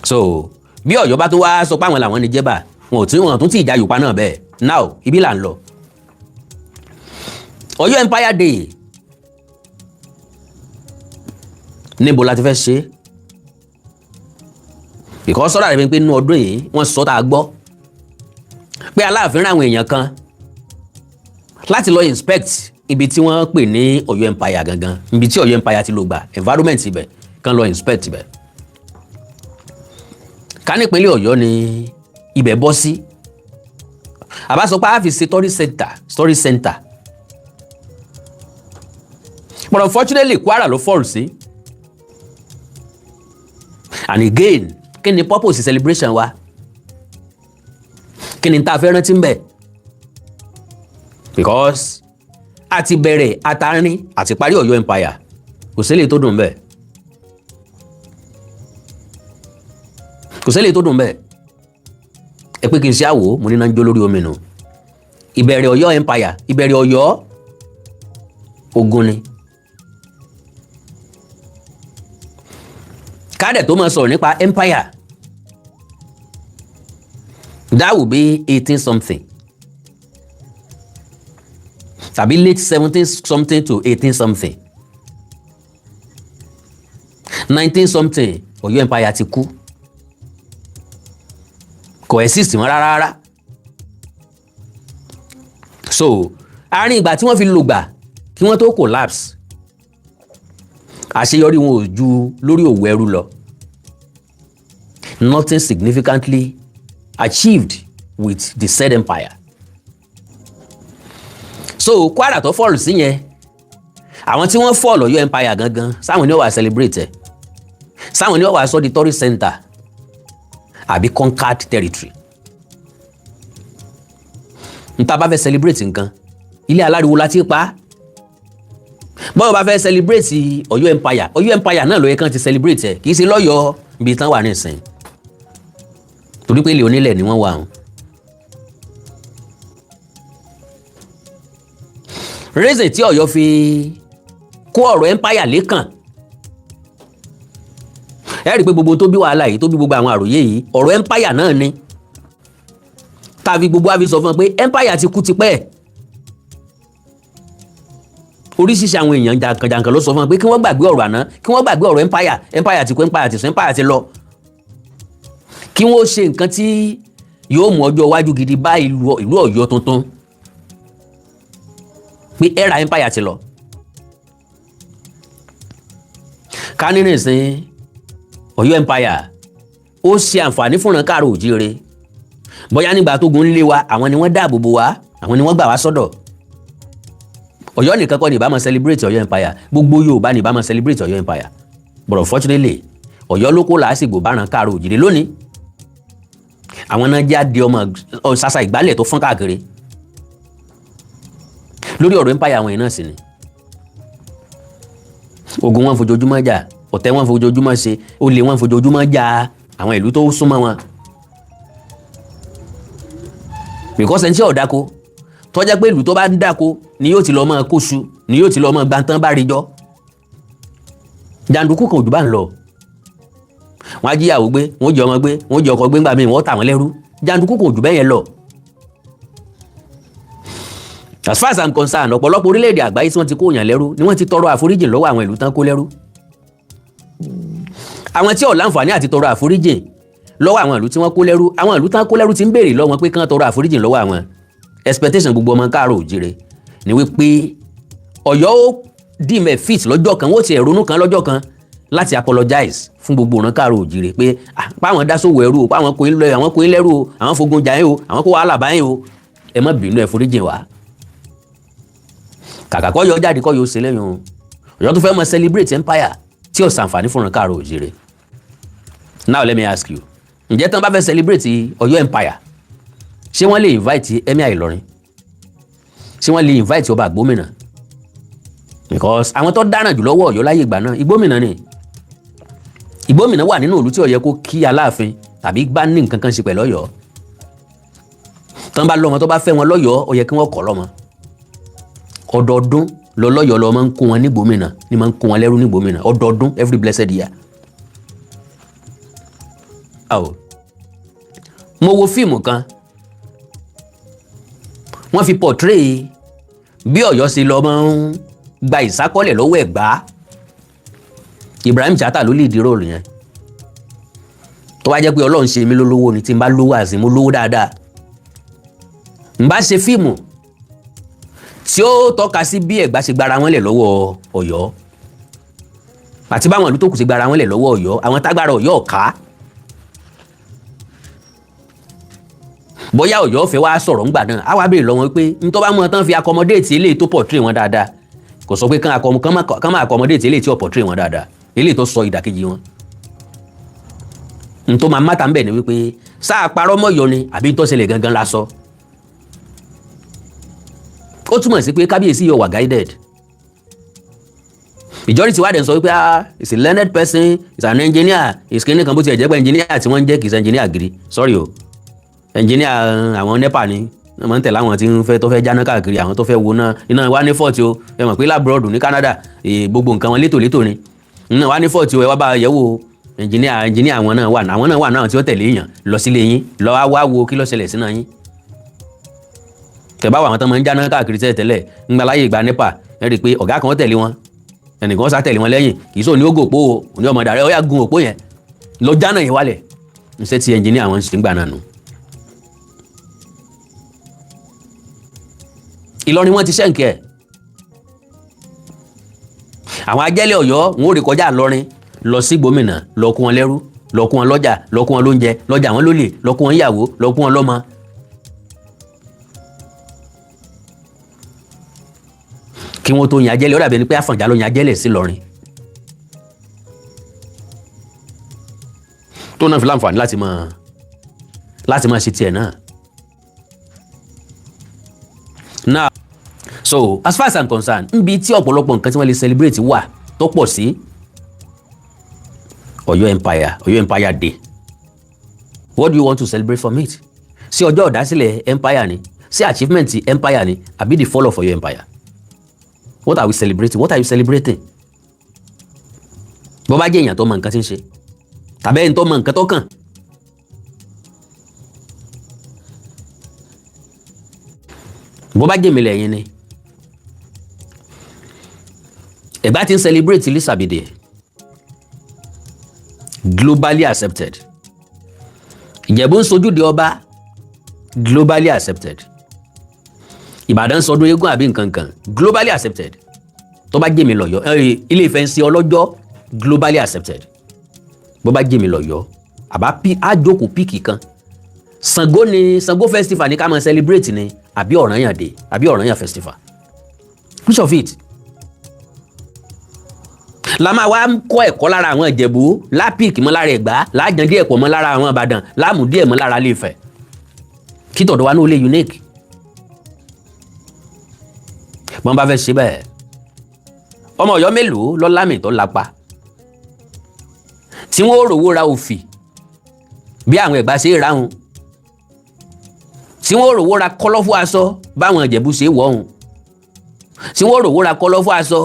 So bí Ọ̀yọ́ bá tó wá sọ pé àwọn làwọn ní Jẹ́bà, wọn ò tí wọn tún tí ìjà Yorùbá náà bẹ́ẹ̀. Now, ibi là ń lọ, Ọ̀yọ́ Empire Day, níbo la ti fẹ́ ṣe? Because sọ́dọ̀ rẹ̀ pé inú ọdún yìí, wọ́n sọ tá a gbọ́ pé Aláàfin rán àwọn èèyàn kan láti lọ inspect ibi tí wọ́n pè ní Ọ̀yọ́ Empire gangan, ibi tí Ọ̀yọ́ Empire ti lò gbà, environment ibẹ̀ kan lọ inspect ibẹ̀. Ká nípínlẹ̀ Ọ̀yọ́ ni ibẹ̀ bọ́ sí, àbá sọ pé a fi ṣe tourist center, tourist center, but unfortunately Kwara ló fall sí. And again, kí ni purpose celebration wa? Kí ni tá a fẹ́ rántí ń bẹ̀? Because a ti bẹ̀rẹ̀ àtàrin àti parí Ọ̀yọ́ Empire, kò sílẹ̀ tó dùn bẹ́ẹ̀, kò sílẹ̀ tó dùn bẹ́ẹ̀. Ẹ pé kí n ṣe àwò, mo ní náà ń jó lórí omi nù. Ìbẹ̀rẹ̀ Ọ̀yọ́ Empire, ìbẹ̀rẹ̀ Ọ̀yọ́, ogun ni. Kádẹ̀ tó máa sọ̀rọ̀ nípa empire, that will be 18 something tàbí late 17 something to 18 something, 19 something. Ọ̀yọ́ empire ti kú, kò exist mọ́ rárá rárá. So àárín ìgbà tí wọ́n fi lògbà kí wọ́n tó collapse, àṣeyọrí wọn ò ju lórí òwò ẹrú lọ. Nothing significantly achieved with the said empire. So Kwara tó fall sí yẹn, àwọn tí wọ́n fall Ọ̀yọ́ empire gangan, sáwọn ni wọ́n wà celebrate ẹ̀, sáwọn ni wọ́n wà sọ di tourist center àbí conquered territory. Nta bá fẹ́ celebrate nǹkan, ilé aláriwo la ti pa á. Bọ́ọ̀ bá fẹ́ celebrate Ọ̀yọ́ empire, Ọ̀yọ́ empire náà ló yẹ kán ti celebrate ẹ̀, kì í ṣe lọ́yọ̀ọ́ ibi tán wà nísìnyí, torí pé ilé onílẹ̀ ni wọ́n wà hàn. Reason tí Ọ̀yọ́ fi kó ọ̀rọ̀ empire lẹ́kàn, ẹ rí i pé gbogbo tó bí wàhálà yìí, tó bí gbogbo àwọn àròyé yìí, ọ̀rọ̀ empire náà ni. Tàbí gbogbo àfi sọ fún ọ pé empire ti kú tipẹ́. Oríṣiríṣi àwọn èèyàn jàǹkànjàǹkàn ló sọ fún ọ pé kí wọ́n gbàgbé ọ̀rọ̀ àná, kí wọ́n gbàgbé ọ̀rọ̀ empire. Empire ti kú, empire ti sùn, empire ti lọ. Kí wọ́n ṣe nǹkan tí yóò mú ọjọ́ iwájú gidi bá ìlú Ọ̀yọ́ tuntun, pé era empire ti lọ. Ká ní nìsín Ọ̀yọ́ empire ó ṣe àǹfààní fúnra káàró òjíire, bóyá nígbà tó gun lé wa, àwọn ni wọ́n dáàbò bò wá, àwọn ni wọ́n gbà wá sọ́dọ̀. Ọ̀yọ́ nìkan kọ́ ni ìbá máa celebrate Ọ̀yọ́ empire, gbogbo Yorùbá ni ìbá máa celebrate Ọ̀yọ́ empire. But unfortunately, Ọ̀yọ́ ló kó làásìgbò báràn káàró òjíire lónìí. Àwọn náà jáde ọmọ ṣàṣà ìgbálẹ̀ tó fọ́n káàkiri lórí ọ̀rọ̀ empire. Àwọn yìí náà sì ni ogun wọn fojoojúmọ́ jà, ọ̀tẹ̀ wọn fojoojúmọ́ ṣe, olè wọn fojoojúmọ́ jà àwọn ìlú tó súnmọ́ wọn, because ẹni tí ò dáko, tó jẹ́ pé ìlú tó bá ń dáko ni yóò ti lọ máa kóṣù, ni yóò ti lọ máa gbantán bá rí jọ. Jàǹdùkú kan òjò bá ń lọ, wọn á jíyàwó gbé, wọn ó jẹ ọmọ gbé, wọn ó jẹ ọkọ gbé, ńgbà míì wọn ó tà wọn lẹ́rú. Jàǹdùkú kan òjò bẹ́ẹ̀ yẹn lọ. As far as I'm concerned, ọ̀pọ̀lọpọ̀ orílẹ̀-èdè àgbáyé tí wọ́n ti kó yàn lẹ́rú ni wọ́n ti tọrọ àforíjìn lọ́wọ́ àwọn ìlú tán kó lẹ́rú. Àwọn tí ò láǹfààní àti tọrọ àforíjìn lọ́wọ́ àwọn ìlú tí wọ́n kó lẹ́rú, àwọn ìlú tán kó lẹ́rú ti ń béèrè lọ́wọ́ wọn pé kán tọrọ àforíjìn lọ́wọ́ àwọn. Expectation gbogbo ọmọ káàró òjìrè ni wípé Ọ̀yọ́ ó deem it fit lọ́jọ́ kan, wọ́n ti ronú kan lọ́jọ́ kan láti apologize fún gbogbo ọ̀ràn káàró òjìrè pé páwọn dásòwò ẹrú o, páwọn kò ń lọ, àwọn kò ń lẹ́rú o, àwọn fogun jà yín o, àwọn kó wàhálà bá yín o, ẹ má bínú, ẹ foríjìn wá. Kàkà kọ́ yọ jáde kọ́ yóò ṣe lẹ́yìn o, Ọ̀yọ́ tó fẹ́ mọ celebrate empire tí ò ṣàǹfààní fún ọ̀ràn káàró òjìrè. Now let me ask you, ǹjẹ́ tán bá fẹ́ celebrate Ọ̀yọ́ empire, ṣé wọ́n lè invite Emir Ìlọrin? Ṣé wọ́n lè invite ọba Ìgbómìnà? Because àwọn tó dáràn jù lọ́wọ́ Ọ̀yọ́ láyé ìgbà náà, Ìgbómìnà ni. Ìgbómìnà wà nínú ìlú tí ó yẹ kó kí Aláàfin tàbí bá ní nǹkan kan ṣe pẹ̀lú Ọ̀yọ́. Tán bá lọ́mọ tó bá fẹ́ wọn lọ́yọ̀ọ́, ó yẹ kí wọ́n kọ́ lọ́mọ. Ọdọọdún lọ́lọ́yọ̀ọ́ lọ máa ń kó wọn ní Ìgbómìnà, ní máa ń kó wọn lẹ́rú ní Ìgbómìnà, ọdọọdún, every blessed year. Mo wo fíìmù kan, wọ́n fi portray bí Ọ̀yọ́ ṣe lọ máa ń gba ìsákọ́lẹ̀ lọ́wọ́ Ẹ̀gbá. Ibrahim Chatta ló lè di role yẹn. Tó bá jẹ́ pé Ọlọ́run ṣe mí lólówó ni, tí n bá lówó àsìn mo lówó dáadáa, n bá ṣe fíìmù tí ó tọ́ka sí bí Ẹ̀gbá ṣe gbára wọn lẹ̀ lọ́wọ́ Ọ̀yọ́ àti báwọn ìlú tó kù ṣe gbára wọn lẹ̀ lọ́wọ́ Ọ̀yọ́, àwọn tágbára Ọ̀yọ́ ọ̀ká. Bóyá Ọ̀yọ́ fẹ́ wá sọ̀rọ̀ ńgbà náà, á wá béèrè lọ́wọ́ pé n tó bá mú wọn tán fi accommodate eléyìí tó portray wọn dáadáa, kò sọ pé kán má accommodate eléyìí tí ò portray wọn dáadáa, eléyìí tó sọ ìdàkejì wọn. N tó máa má ta ń bẹ̀ ni wípé sáà parọ́ mọ́yọ́ ni àbí tó ṣẹlẹ̀ gangan la sọ. Ó túmọ̀ sí pé kábíyèsí yóò wà guided. Majority wa dẹ̀ sọ wípé, ah, he's a learned person, he's an engineer, he's kíní kan. Bó tiẹ̀ jẹ́ pé engineer tí wọ́n ń jẹ́ kì í ṣe engineer gidi. Sorry o, engineer àwọn NEPA ni wọ́n máa ń tẹ̀lé àwọn tí ń fẹ́ tó fẹ́ jáná káàkiri, àwọn tó fẹ́ wo náà iná wa ní fault o. Ẹ mọ̀ pé l'abroad ní Canada, gbogbo nǹkan wọn létòlétò ni. Iná wa ní fault o, ẹ wá bá yẹ̀ wò. Engineer àwọn náà wà, àwọn náà wà náà tí ó tẹ̀lé èèyàn lọ sílé yín, lọ wá wá wo kí ló ṣẹlẹ̀ sínú yín. Tẹ̀bá wà, àwọn tó máa ń jáná káàkiri tẹ́lẹ̀ tẹ́lẹ̀ ńgbà láyé ìgbà NEPA, ẹ rí i pé ọ̀gá kan tẹ̀lé wọn, ẹnìkan sá tẹ̀lé wọn lẹ́yìn. Kì í sọ ní ó gòpó o, ní ọmọ dàrẹ́, ó yá, gun òpó yẹn lọ, jáná yẹn wálẹ̀. Iṣẹ́ tí engineer àwọn ń ṣe ń gbà náà nù. Ìlọrin wọn ti ṣẹ́ǹkẹ́ àwọn ajẹ́lẹ̀ Ọ̀yọ́, wọn ò rí kọjá Ìlọrin lọ sí gómìnà, lọ kó wọn lẹ́rú, lọ kó wọn lọ́jà, lọ kó wọn lóúnjẹ, lọ́jà wọn lólè, lọ kó wọn yàwó, lọ kó wọn lọ́mọ. Kí wọ́n tó yan ajẹ́lẹ̀, ó dàbí ẹni pé Àfọ̀njá ló yan ajẹ́lẹ̀ sí Ìlọrin, tó náà fi láǹfààní láti máa ṣe tiẹ̀ náà. Now, so as far as I'm concerned, nbi tí ọ̀pọ̀lọpọ̀ nǹkan tí wọ́n lè celebrate wà tó pọ̀ sí Ọ̀yọ́ Empire, Ọ̀yọ́ Empire Day, what do you want to celebrate from it? Sí ọjọ́ ìdásílẹ̀ empire ni, sí achievement empire ni, àbí the fall of Ọ̀yọ́ Empire? What are we celebrating? What are you celebrating? Bó bá jẹ́ èèyàn tó mọ nǹkan tí ń ṣe, tàbí ẹni tó mọ nǹkan tó kàn, bó bá jẹ́ mi lẹ́yìn ni, Ẹ̀gbá ti ń celebrate Lisabi Day, globally accepted. Ìjẹ̀bú ń sojúde ọba, globally accepted. Ìbàdàn sọdún eégún àbí nǹkankan, globally accepted. Tó bá jẹ́ mi lọ́yọ́, Ilé Ifẹ̀ ń ṣe ọlọ́jọ́, globally accepted. Bó bá jẹ́ mi lọ́yọ́, àbá àjókòó pick kan. Ṣàngó ni, Ṣàngó festival ní ká máa celebrate ni, àbí Ọ̀rànyàn day, àbí Ọ̀rànyàn festival? Which of it la máa wá kọ́ ẹ̀kọ́ lára àwọn Ìjẹ̀bú, lápìkì mọ́ lára Ẹ̀gbá, láàjàn díẹ̀ pọ̀ mọ́ lára àwọn Ìbàdàn, láàmú díẹ̀ mọ́ lára Ilé-Ifẹ̀, kí tọ̀dọ̀ wa ní ó lè unique? Bọ́n bá fẹ́ ṣe bẹ́ẹ̀, ọmọ Ọ̀yọ́ mélòó lọ́lámì tó lápá tí wọ́n rówó ra òfì bí àwọn Ẹ̀gbá ṣe ráhùn, tí wọ́n rówó ra kọ́lọ́fù aṣọ báwọn Ìjẹ̀bú ṣe wọ̀ ọ̀hún, tí wọ́n rówó ra kọ́lọ́fù aṣọ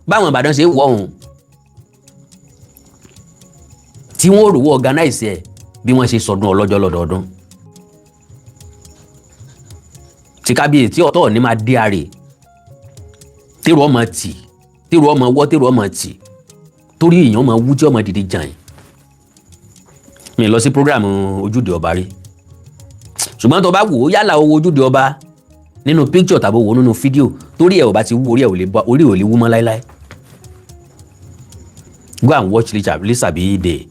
báwọn Ìbàdàn ṣe wọ̀ ọ̀hún, tí wọ́n rówó organize ẹ̀ bí wọ́n ṣe sọdún ọlọ́jọ́ lọ́dọọdún, tí kábíyèsí ọ̀tọ̀ ní máa dé àrè, tèrò ọmọ tì, tèrò ọmọ wọ́, tèrò ọmọ tì, torí èèyàn ọmọ wú tí ọmọ dìde jàn. Mi lọ sí program ojúde ọba rí, ṣùgbọ́n tó bá wò ó, yálà owó ojúde ọba nínú picture tàbí owó nínú fídíò, torí ẹ̀ ò bá ti wú, orí ẹ̀ ò lè bá, orí ò lè wú mọ́ láéláé. Go and watch Lisabi Day.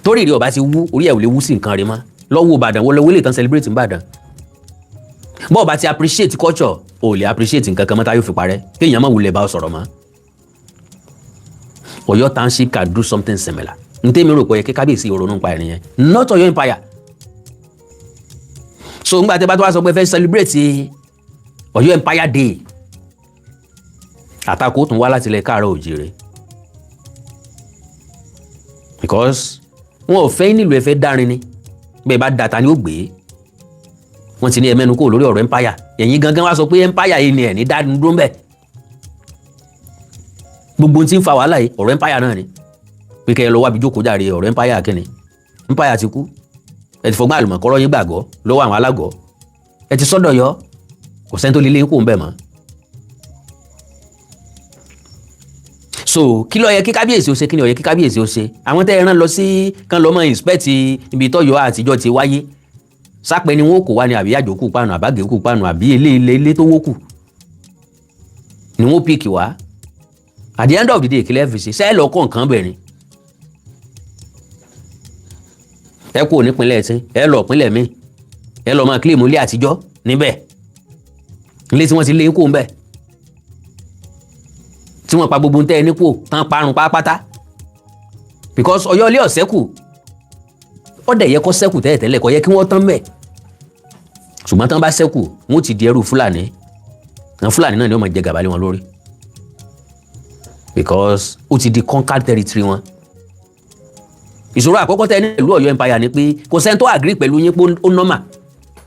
Torí ìrì ọba ti wú, orí ẹ̀ ò lè wú sí nǹkan rẹ̀ mọ́. Lọ́wọ́ Ìbàdàn wọlé wọlé tán celebrate Ìbàdàn. Bọ́ọ̀ bá ti appreciate culture, ò lè appreciate nǹkan kan mọ́ tá yóò fi parẹ́, kéèyàn má wulẹ̀ bá ọ sọ̀rọ̀ mọ́. Ọ̀yọ́ township can do something similar. N tẹ́mi rò pé kí kábíyèsí ronú pa ẹ̀rìn yẹn, not Ọ̀yọ́ Empire. So ńgbà tẹ́ bá tó wá sọ pé fẹ́ celebrate Ọ̀yọ́ Empire Day, àtakò tún wá láti ilẹ̀ káàárọ̀ òjìrè, because wọn ò fẹ́ nílùú, ẹ fẹ́ dárin ni. Bẹ́ẹ̀ bá data ni ó gbé. Wọ́n ti ní ẹ mẹ́nu kúrò lórí ọ̀rọ̀ empire. Ẹ̀yin gangan wá sọ pé empire yìí ni ẹ̀ ní dádúró dúró ń bẹ̀. Gbogbo ohun tí ń fa wàhálà yìí, ọ̀rọ̀ empire náà ni, pé kẹ́ ẹ lọ wábi jókòó jàre. Ọ̀rọ̀ empire kínni? Empire ti kú. Ẹ ti fọgbọ́n àlùmọ̀kọ́rọ́ yín gbàgbọ́ lọ́wọ́ àwọn alágọ̀. Ẹ ti sọ́dọ̀ yọ, kò sẹ́ni tó lè lé kó ń bẹ̀ mọ́. So kí ló yẹ kí kábíyèsí ó ṣe? Kí ni ó yẹ kí kábíyèsí ó ṣe? Àwọn tẹ́ ẹ rán lọ sí kán lọ́ mọ́ inspect ibi tọ́yọ̀ àtijọ́ ti wáyé, sápẹ́ ni wọ́n kò wá ní, àbí àjòkù pàánù, àbágẹ́kù pàánù, àbí ilé ilé ilé tó wó kù ni wọ́n pick wá? At the end of the day, kílẹ̀ fi ṣe ṣẹ́ lọ kọ́ nǹkan bẹ̀rẹ̀. Ẹ kú nípínlẹ̀ tí ẹ lọ pínlẹ̀ míì, ẹ lọ máa kílèmù ilé àtijọ́ níbẹ̀, ilé tí wọ́n ti lé kó ń bẹ̀, tí wọ́n pa gbogbo ń tẹ́ ẹ nípò tán parun pátápátá, because Ọ̀yọ́ ilé ọ̀sẹ́kù, ó dẹ̀ yẹ kó sẹ́kù tẹ́lẹ̀tẹ́lẹ̀, kò yẹ kí wọ́n tán mẹ́. Ṣùgbọ́n tán bá sẹ́kù, wọ́n ti di ẹrú Fúlàní. Àwọn Fúlàní náà ni wọ́n máa jẹ gàba lé wọn lórí, because ó ti di conquered territory wọn. Ìṣòro àkọ́kọ́ tẹ́ ní ìlú Ọ̀yọ́ Empire ni pé kò sẹ́ni tó agree pẹ̀lú yín pé ó normal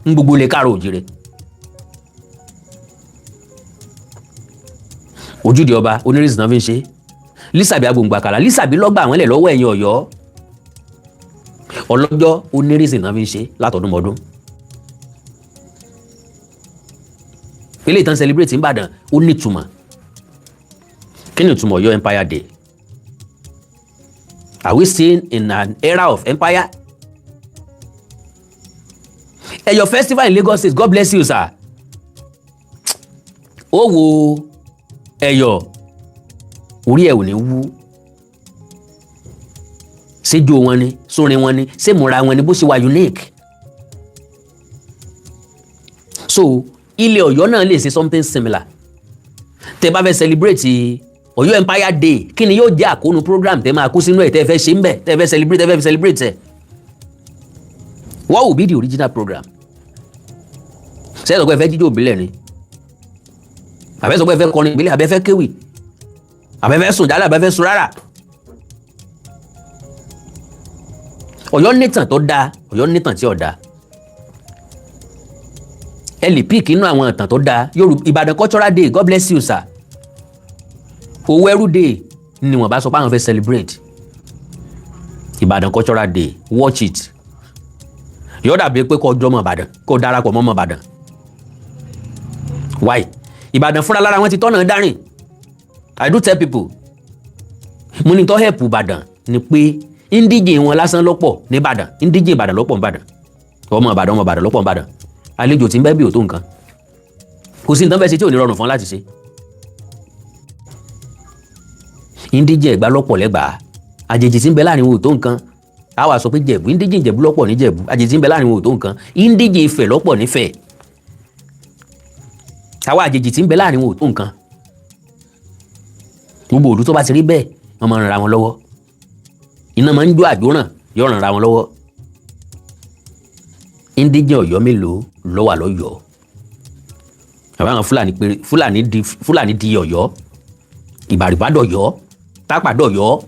ń gbogbo lè káàrọ̀ òjìrè. Ojúde ọba onírìsì náà fi ń ṣe. Lísàbí agbòǹgbàkàlà, Lísàbí lọ́gbà àwọn ẹlẹ̀ lọ́wọ́ ẹ̀yìn Ọ̀yọ́. Ọlọ́jọ́ onírìsìn náà fi ń ṣe látọdúnmọ́dún. Ilé ìtàn celebrate n'Ìbàdàn ó nítumọ̀. Kí ni ìtumọ̀ Ọ̀yọ́ Empire Day? Are we still in an era of empire? Ẹ̀yọ̀ festival in Lagos State, God bless you, sir. Ó wo Ẹ̀yọ̀, orí ẹ̀ ò ní wú. Séjó wọn ni, sórin wọn ni, sémúra wọn ni, bó ṣe wà unique. So ilẹ̀ Ọ̀yọ́ náà lè ṣe something similar. Tẹ́ bá fẹ́ celebrate Ọ̀yọ́ Empire Day, kí ni yóò jẹ́ àkóónú program tẹ́ máa kó sínú ẹ̀, tẹ́ fẹ́ ṣe ń bẹ̀, tẹ́ fẹ́ celebrate, tẹ́ fẹ́ celebrate ẹ̀? What will be the original program? Ṣé ẹ sọ pé ẹ fẹ́ jíjó ìbílẹ̀ ni, àbẹ́ sọ pé ẹ fẹ́ kọrin ìbílẹ̀, àbẹ́ fẹ́ kéwì, àbẹ́ fẹ́ sùn jálẹ̀, àbẹ́ fẹ́ sùn rárá? Ọ̀yọ́ nítàn tó dáa, Ọ̀yọ́ nítàn tí ò dáa. Ẹ lè pick inú àwọn ìtàn tó dáa. Yorùbá Ìbàdàn Cultural Day, God bless you, sir. Owó ẹrú day ni wọ́n bá sọ pé àwọn fẹ́ celebrate. Ìbàdàn Cultural Day, watch it. Yóò dàbí pé kó jọmọ Ìbàdàn, kó darapọ̀ mọ́ ọmọ Ìbàdàn. Why? Ìbàdàn fúnra lára wọn ti tọ́nà dárìn. I do tell people, mo ní tó help Ìbàdàn ni pé indigene wọn lásán lọ́pọ̀ ní Ìbàdàn. Indigene Ìbàdàn lọ́pọ̀ ní Ìbàdàn. Ọmọ Ìbàdàn, ọmọ Ìbàdàn lọ́pọ̀ ní Ìbàdàn. Àlejò tí ń bẹ́ bí ò tó nǹkan. Kò sí nǹkan fẹ́ ṣe tí ò ní rọrùn fún láti ṣe. Indigene Ẹ̀gbá lọ́pọ̀ lẹ́gbàá. Àjèjì tí ń bẹ láàrin wọn ò tó nǹkan. A wà sọ pé Jẹ̀bú, indigene Ìjẹ̀bú lọ́pọ̀ ní Jẹ̀bú. Àjèjì tí ń bẹ láàrin wọn ò tó nǹkan. Indigene Ifẹ̀ lọ́pọ̀ nífẹ̀ẹ́. Àwa àjèjì tí ń bẹ láàrin wọn ò tó nǹkan. Gbogbo òdu tó bá ti rí bẹ́ẹ̀, wọ́n máa ń ra wọn lọ́wọ́. Iná máa ń jó àjóràn, yóò ràn ra wọn lọ́wọ́. Indigene Ọ̀yọ́ mélòó ló wà lọ́yọ̀ọ́? Àbá àwọn Fúlàní pé Fúlàní di, Fúlàní di Ọ̀yọ́, Ìbàrìbá dọ̀yọ́, Tápà dọ̀yọ́,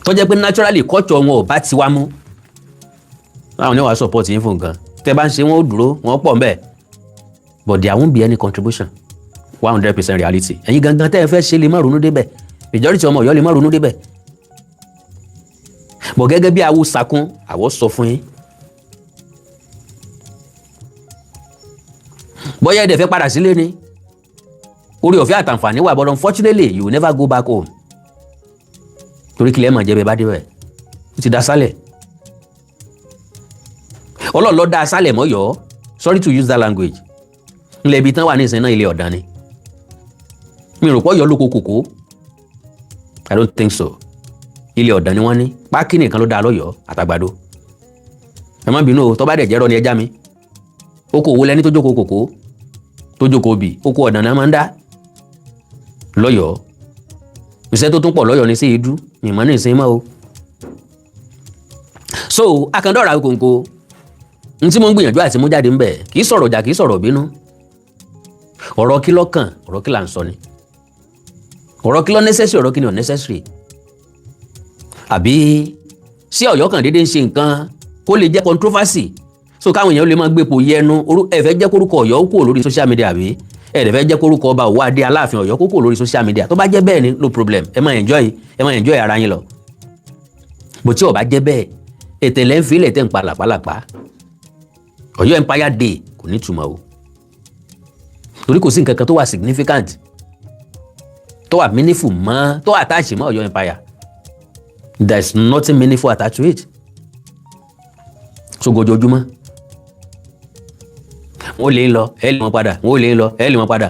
tó jẹ́ pé naturally culture wọn ò bá tiwa mú. Báwọn ní wàá support yín fún nǹkan tẹ́ bá ń ṣe, wọn ó dúró, wọn pọ̀ ńbẹ̀, but there won't be any contribution. 100% reality. Ẹ̀yin gangan tẹ́ ẹ fẹ́ ṣe lè má ronú débẹ̀. Majority ọmọ Ọ̀yọ́ lè má ronú débẹ̀, bọ̀ gẹ́gẹ́ bí awo sakun, àwọ̀ sọ fún yín. Bóyá ẹ̀dẹ̀ fẹ́ padà sílé ni, orí ọ̀fẹ́ àtàǹfààní wà, but unfortunately you will never go back home, torí kílẹ̀ mọ̀ jẹ́ bẹ́ẹ̀ bá dé bẹ́ẹ̀, ó ti da sálẹ̀. Ọlọ́run ló dá sálẹ̀ mọ́yọ́. Sorry to use that language. Ilẹ̀ ibi tán wà ní ìsìn náà, ilé ọ̀dàn ni. Mi rò pọ̀ yọ lóko kòkó. I don't think so. Ilé ọ̀dàn ni wọ́n ní. Pákí nìkan ló dá lọ́yọ̀ọ́ àtàgbàdo. Ẹ má bínú o, tó bá dẹ̀ jẹ́rọ ni ẹja mi. Oko òwò lẹni tó jókòó kòkó, tó jókòó bì, oko ọ̀dàn náà máa ń dá lọ́yọ̀ọ́. Iṣẹ́ tó tún pọ̀ lọ́yọ̀ọ́ ní sí ìdú ìmọ̀ ní ìsìn mọ́ o. So akandọ́ra kòǹkò n tí mo ń gbìyànjú àti mú jáde ńbẹ̀, kì í sọ̀rọ̀ ọjà, kì í sọ̀rọ̀ bínú. Ọ̀rọ̀ kí lọ́kàn, ọ̀rọ̀ kí là ń sọ ni, ọ̀rọ̀ kí ló necessary, ọ̀rọ̀ kí ni ò necessary. Àbí sí Ọ̀yọ́ kan déédéé ń ṣe nǹkan kó lè jẹ́ controversy, so káwọn èèyàn lè máa gbépo yẹnu? Ẹ fẹ́ jẹ́ kórúkọ Ọ̀yọ́ kúrò lórí social media, àbí ẹ dẹ̀ fẹ́ jẹ́ kórúkọ ọba Òwò Adé Aláàfin Ọ̀yọ́ kúrò lórí social media? Tó bá jẹ́ bẹ́ẹ̀ ni, no problem, ẹ máa enjoy, ẹ máa enjoy ara yín lọ. Bó tí ó bá jẹ́ bẹ́ẹ̀, ètè lẹ́ ń fi ilẹ̀ tẹ̀ ń pa làpálàpá. Ọ̀yọ́ Empire Day kò ní ìtumọ̀ o, torí kò sí nǹkan kan tó wà significant, tó wà meaningful mọ́, tó attach mọ́ Ọ̀yọ́ Empire. There is nothing meaningful attached to it. So gojoojúmọ́ wọ́n lè lọ, ẹ lè wọn padà, wọ́n lè lọ, ẹ lè wọn padà.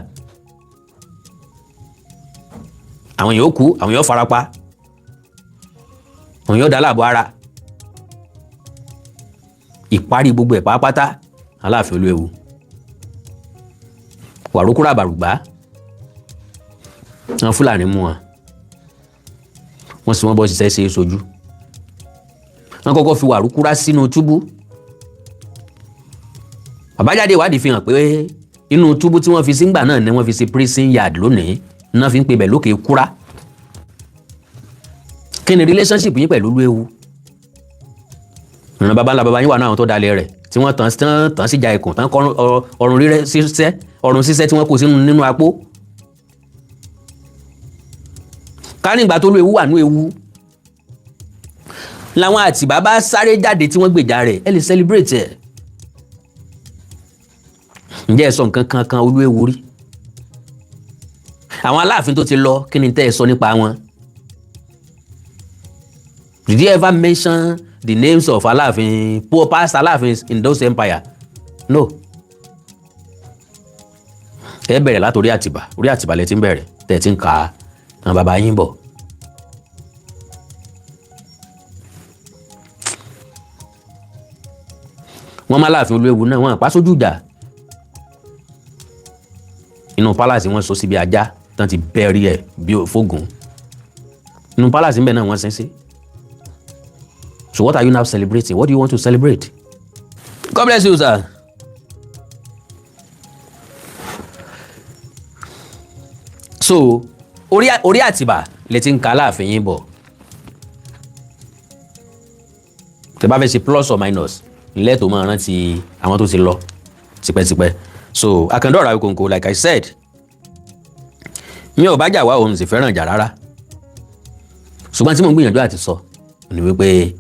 Àwọn yóò kú, àwọn yóò farapa, àwọn yóò dá láàbò ara. Ìparí gbogbo ẹ̀ pátápátá, Aláàfin Olúewu wàrókúrò àbàrùgbá, àwọn Fúlàní mú wọn, wọ́n sì wọ́n bọ́ ṣiṣẹ́ ṣe é sojú. Wọ́n kọ́kọ́ fi wàrúkúrá sínú túbú. Àbájáde ìwádìí fi hàn pé inú túbú tí wọ́n fi sígbà náà ni wọ́n fi ṣe prison yard lónìí náà, fi ń pe bẹ̀ lókè kúrá. Kí ni relationship yín pẹ̀lú Olúewu? Ìran baba ńlá baba yín wà náà, àwọn tó dalẹ̀ rẹ̀ tí wọ́n tàn tán tàn síjà ikùn tán kọ́ ọrùn rírẹ́ ṣiṣẹ́, ọrùn ṣiṣẹ́ tí wọ́n kó sínú nínú apó. Ká nígbà tó lóewu wà ní ewu làwọn Àtìbá bá sáré jáde tí wọ́n gbèjà rẹ̀, ẹ lè celebrate ẹ̀. Ǹjẹ́ ẹ sọ nǹkan kan kan Olúewu rí? Àwọn Aláàfin tó ti lọ, kí ni tẹ́ ẹ sọ nípa wọn? Did you ever mention the names of Aláàfin, poor past Aláàfin in those empire? No. Ẹ bẹ̀rẹ̀ látòrí Àtìbà. Orí Àtìbà lẹ ti ń bẹ̀rẹ̀, tẹ̀ ẹ ti ń ka àwọn bàbá yín bọ̀. Wọ́n má Láàfin Olúewu náà, wọ́n pa sójú ìjà inú palace. Wọ́n sọ síbi ajá tán ti bẹ́ẹ̀rí ẹ̀ bí fógun inú palace ńbẹ náà wọ́n sin sí. So what are you now celebrating? What do you want to celebrate? God bless you, sir. So orí Àtìbà lè ti ń ka Aláàfin yín bọ̀. Tẹ́ bá fẹ́ ṣe plus or minus lẹ́tọ̀ọ́, máa rántí àwọn tó ti lọ tipẹ́tipẹ́. So Àkàndá ọ̀rọ̀ Awikonko, like I said, mi ò bá jà wá, òun sì fẹ́ràn jà rárá. Ṣùgbọ́n tí mo ń gbìyànjú àti sọ ni wípé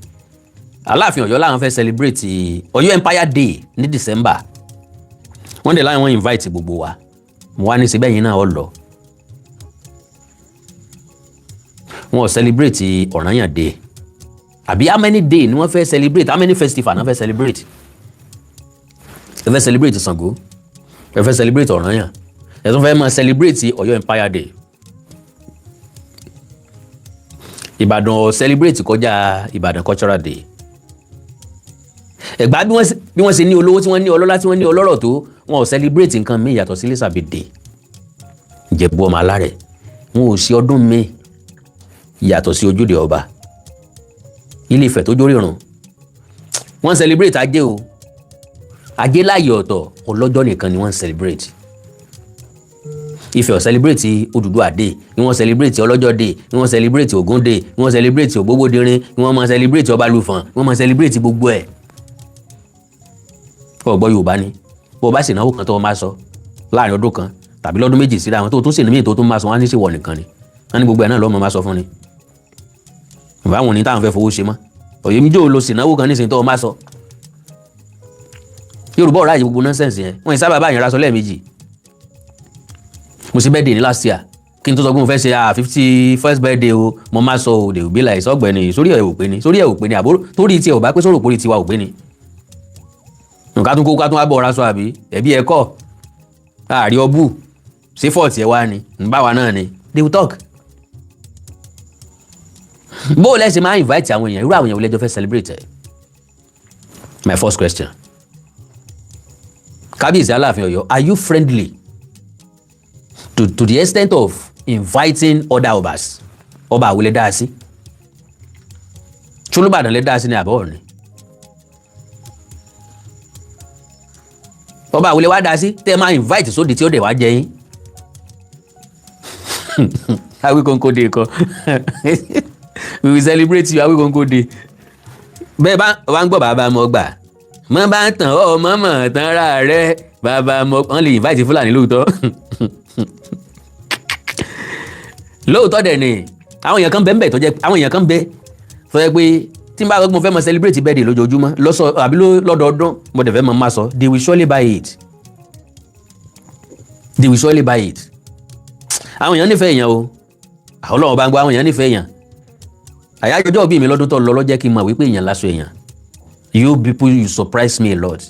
Aláàfin Ọ̀yọ́ làwọn fẹ́ celebrate Ọ̀yọ́ Empire Day ní December. Wọ́n dẹ̀ láwọn invite gbogbo wa. Mo wá ní síbẹ̀ yín náà ọ lọ. Wọn ò celebrate Ọ̀rànyàn Day àbí? How many day ni wọ́n fẹ́ celebrate? How many festival ni wọ́n fẹ́ celebrate? Ẹ fẹ́ celebrate Ṣàngó, ẹ fẹ́ celebrate Ọ̀rànyàn, ẹ tún fẹ́ máa celebrate Ọ̀yọ́ Empire Day. Ìbàdàn ò celebrate kọjá Ìbàdàn Cultural Day. Ẹ̀gbá, bí wọ́n ṣe ní olówó, tí wọ́n ní ọlọ́lá, tí wọ́n ní ọlọ́rọ̀ tó, wọn ò celebrate nǹkan míì yàtọ̀ sí Lísàbí Day. Ìjẹ̀bú ọmọ alárẹ̀, wọn ò sí ọdún míì yàtọ̀ sí Ojúde Ọba. Ilé Ifẹ̀ tó jórí rùn, wọ́n celebrate Ajé o. Ajé láàyè ọ̀tọ̀, ọlọ́jọ́ nìkan ni wọ́n celebrate. Ifẹ̀ ò celebrate Odùduwà Day ni wọ́n celebrate Ọlọ́jọ́ Day ni wọ́n celebrate Ògún Day ni wọ́n celebrate Ògbógbòdìrín ni wọ́n máa celebrate Ọbalùfọ̀n ni wọ́n máa celebrate gbogbo ẹ̀. Ọ̀gbọ́ Yorùbá ni. Bó o bá sì náwó kan tó o máa sọ láàrin ọdún kan tàbí lọ́dún 2 síra àwọn tó tún sì ní míì tó tún máa sọ, wọ́n á ní sí wọ̀ nìkan ni. Wọ́n ní gbogbo ẹ̀ náà lọ́mọ máa sọ fún ni báwọn ní táwọn fẹ́ fowó ṣe mọ́. Òye mi jò lọ sí náwó kan nísìnyí tó o máa sọ. Yorùbá ọ̀rọ̀ àyè gbogbo nonsense yẹn, wọ́n yìí sábà bá yẹn raṣọ lẹ́ẹ̀mejì. Mo ṣe birthday ní last year, kí n tó sọ pé mo fẹ́ ṣe 51st birthday o, mo máa sọ òde òbí láì sọ́gbẹ́ni sórí ẹ̀ ò pé ni, sórí ẹ̀ ò pé ni, àbúrò torí tiẹ̀ ò bá pé sórí òpórí tiwa ò pé ni. Nǹkan tún kó ká tún wá bọ̀ raṣọ àbí ẹ̀bí ẹ̀ kọ́ àárí ọbú ṣé fọ́ọ̀tì ẹ̀ wá ni ń bá wa náà ni. They will talk. Bó o lẹ́sìn máa invite àwọn èèyàn, irú àwọn èèyàn wo lẹ́jọ́ fẹ́ celebrate ẹ̀? My first question, Kábíyèsí Aláàfin Ọ̀yọ́, are you friendly to the extent of inviting other obas? Ọba àwòlẹ̀ dáa sí Tolúbàdàn lè dáa sí ní àbọ̀ Ọ̀ọ̀ni? Ọba àwòlẹ̀ wá dáa sí tẹ́ ẹ máa invite sóde tí ó dẹ̀ wá jẹ yín? Awikonko Day kan, we will celebrate you, Awikonko Day. Bẹ́ẹ̀ bá wá ń gbọ́ bàbá mọ́ gbà mọ́ bá ń tàn ọ́ mọ́ mọ́ tán ra rẹ̀ bàbá mọ́. Wọ́n lè invite Fúlàní lóòótọ́ lóòótọ́ dẹ̀ ni. Àwọn èèyàn kan bẹ́ẹ̀ bẹ́ẹ̀ tó jẹ́, àwọn èèyàn kan bẹ́ẹ̀ tó jẹ́ pé tí n bá mo fẹ́ mọ celebrate birthday lójoojúmọ́ lọ́sọ̀ àbí lọ́dọọdún, mo dẹ̀ fẹ́ mọ máa sọ, they will surely buy it, they will surely buy it. Àwọn èèyàn nífẹ̀ẹ́ èèyàn o. Àwọn Ọlọ́run bá ń gbọ́, àwọn èèyàn nífẹ̀ẹ́ èèyàn. Àyájọ́ ọjọ́ ìbí mi lọ́dún tó lọ ló jẹ́ kí n mọ̀ wípé èèyàn láṣọ èèyàn. You people, you surprise me a lot.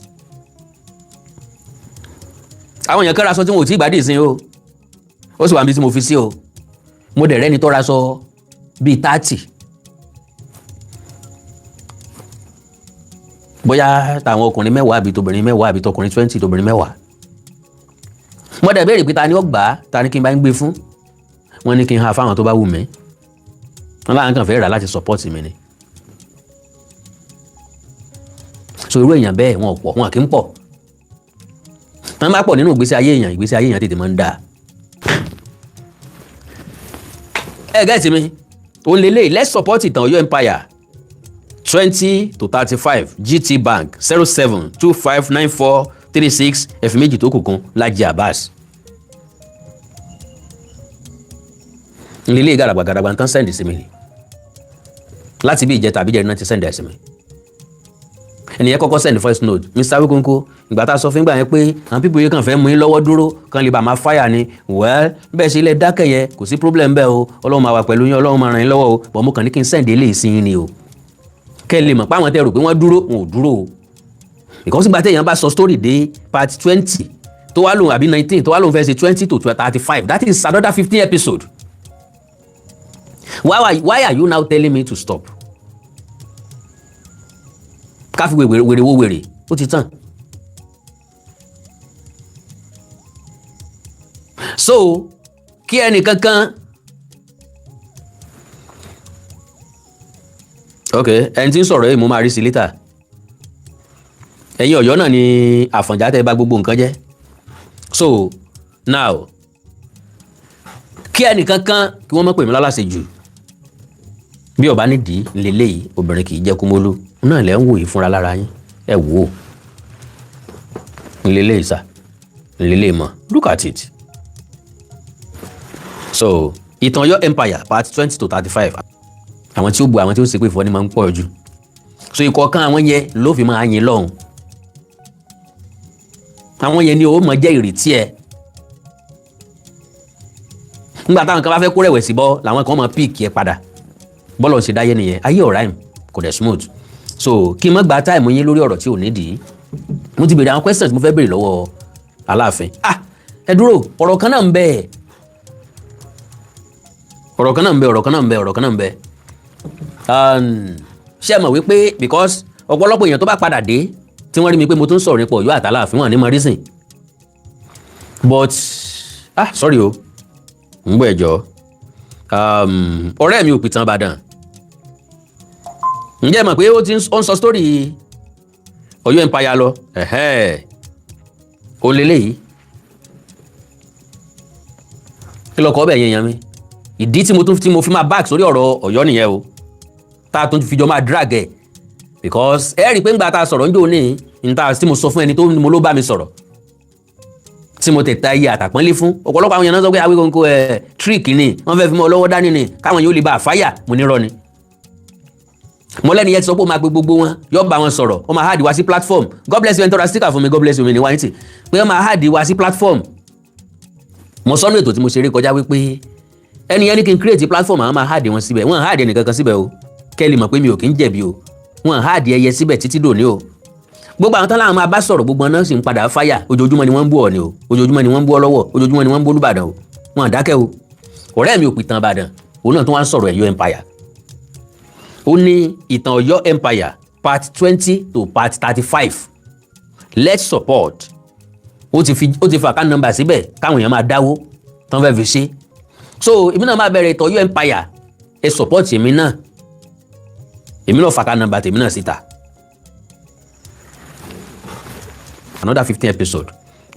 Àwọn èèyàn kẹ́ra aṣọ tí wọn ò tí ì gbádìí sí o, ó sì wà níbi tí mo fi sí o. Mo dẹ̀ rẹ́ni tó ra aṣọ bíi 30, bóyá tàwọn ọkùnrin 10 àbí tobìnrin 10 àbí tọkùnrin 20, tóbìnrin 10. Mo dẹ̀ béèrè pé ta ni ó gbà á, ta ni kí n bá ń gbé fún? Wọ́n ní kí n ha fáwọn tó bá wù mí. Wọ́n láwọn kàn fẹ́ rà láti support mi ni. So irú èèyàn bẹ́ẹ̀, wọn ò pọ̀, wọn kì í pọ̀. Wọ́n bá pọ̀ nínú ìgbésí ayé èèyàn, ìgbésí ayé èèyàn tètè máa ń dáa. Ẹ gẹ́tì mi, òun lélẹ̀. Let's support ìtàn Ọ̀yọ́ Empire 20 to 35, GT Bank, 07259436 ẹ̀fí méjì tó kù kún Laji Abbas. Nílé gàràgbà gàràgbà tán send sí mi ni láti bí ìjẹta àbíjẹrin náà ti send ẹ̀ sí mi. Ẹnìyẹn kọ́kọ́ send voice note: "Mr. Awikonko, ìgbà tá a sọ fún ìgbà yẹn pé àwọn people yìí kàn fẹ́ mú yín lọ́wọ́ dúró kan lè bá máa fáyà ni. Well, bẹ́ẹ̀ ṣe ilẹ̀ dákẹ́ yẹn, kò sí problem bẹ́ẹ̀ o. Ọlọ́run máa wà pẹ̀lú yín, Ọlọ́run máa ràn yín lọ́wọ́ o. Bọ̀ mo kàn ní kí n send eléyìí sí yín ni o, kẹ́ ẹ lè mọ̀ pé àwọn tẹ́ rò pé wọ́n dúró, wọn ò dúró o." Because ìgbà téèyàn bá sọ story dé part 20 tó wá lòun àbí 19 tó wá lòun fẹ́ ṣe 20 to 35, that is another 15 episode. Why are you now telling me to stop? Ká fi wèrè wèrè wo wèrè, ó ti tàn. So kí ẹnì kankan, ok, ẹni tí ń sọ̀rọ̀ yìí, mo máa rí sí later. Ẹ̀yin Ọ̀yọ́ náà ni Àfọ̀njá tẹ́ bá gbogbo nǹkan jẹ́. So now, kí ẹnì kankan kí wọ́n má pè mí lálàsẹ jù bí ọba nídìí lélẹ́yìí. Obìnrin kì í jẹ́ kúmólú náà lẹ́ ń wò yìí fúnra lára yín. Ẹ wò ó lélẹ́yìí sà lélẹ́yìí mọ̀. Look at it. So ìtàn Ọ̀yọ́ empire part 20 to 35, àwọn tí ó bu, àwọn tí ó ṣépè fún ọ ní máa ń pọ̀ jù. So ìkọ̀ọ̀kan àwọn yẹn ló fi máa yin lọ́hùn. Àwọn yẹn ni ó mọ̀ jẹ́ ìrètí ẹ̀. Nígbà táwọn kan bá fẹ́ kó rẹ̀wẹ̀sì bọ́, làwọn kan máa pick ẹ padà. Bọ́lọ̀ ṣe dáyé nìyẹn. Ayé ò rhyme, kò dẹ̀ smooth. So kí n má gba time yín lórí ọ̀rọ̀ tí ò nídìí. Mo ti béèrè àwọn questions mo fẹ́ béèrè lọ́wọ́ Aláàfin. Ah, ẹ dúró, ọ̀rọ̀ kan náà ń bẹ, ọ̀rọ̀ kan náà ń bẹ, ọ̀rọ̀ kan náà ń bẹ, ọ̀rọ̀ kan náà ń bẹ. Ṣé ẹ mọ̀ wípé because ọ̀pọ̀lọpọ̀ èèyàn tó bá padà dé tí wọ́n rí mi pé mo tún sọ̀rọ̀ nípa Ọ̀yọ́ àtàláàfin, wọn ní mọ reason. But ah, sorry o, ń gbọ́ ẹ̀jọ́. Ọ̀rẹ́ mi ò pìtàn Ìbàdàn, ǹjẹ́ ẹ mọ̀ pé ó ti ń sọ story Ọ̀yọ́ empire lọ? Ó lélẹ́yìí, kí lọkọ̀ ọbẹ̀ yẹn yan mi. Ìdí tí mo tún tí mo fi máa back sórí ọ̀rọ̀ Ọ̀yọ́ nìyẹn o, tá a tún fi jọ máa drag ẹ̀, because ẹ rí i pé ńgbà tá a sọ̀rọ̀ ńjọ́ ní níta tí mo sọ fún ẹni tó mo ló bá mi sọ̀rọ̀ tí mo tẹ̀ta iye àtàpọ́nlé fún ọ̀pọ̀lọpọ̀ àwọn èèyàn náà sọ pé Awíkonko ẹ̀ trick ni, wọ́n fẹ́ fi mọ́ ọ lọ́wọ́ dání ni káwọn yóò lè bá a fáyà. Mo ní rọ́ ni. Mo lẹ́ni yẹn ti sọ pé ó máa pe gbogbo wọn, yóò bá wọn sọ̀rọ̀, ó máa add wá sí platform. God bless you. Ẹni tó ra sticker fún mi, God bless you. Mi ní wáyé tì pé ó máa add wá sí platform. Mo sọ́nù ètò tí mo ṣeré kọjá wípé ẹni yẹn ní kí n create platform, àwọn máa add wọn síbẹ̀. Wọ́n add ẹnìkankan síbẹ̀ o. Kẹ́ ẹ lè mọ̀ pé mi ò kí ń jẹ̀bi o. Wọ́n add ẹyẹ síbẹ̀ títí dòní o. Gbogbo àwọn tán láwọn máa bá sọ̀rọ̀, gbogbo náà sì ń padà fáyà. Ojoojúmọ́ ni wọ́n ń bú Ọọ̀ni o, ojoojúmọ́ ni wọ́n ń bú Ọlọ́wọ̀, ojoojúmọ́ ni wọ́n ń bú Olúbàdàn o. Wọn à dákẹ́ o. Ọ̀rẹ́ mi ò pìtàn Ìbàdàn, òun náà tún wá ń sọ̀rọ̀ Ọ̀yọ́ empire. Ó ní ìtàn Ọ̀yọ́ empire part 20 to part 35, let's support. Ó ti fi account number síbẹ̀ káwọn èèyàn máa dáwó tán fẹ́ fi ṣe. So èmi náà máa bẹ̀rẹ̀ ìtàn Ọ̀yọ́ empire. Ẹ support èmi náà, èmi náà fa account number tèmi náà síta. Another 15 episode.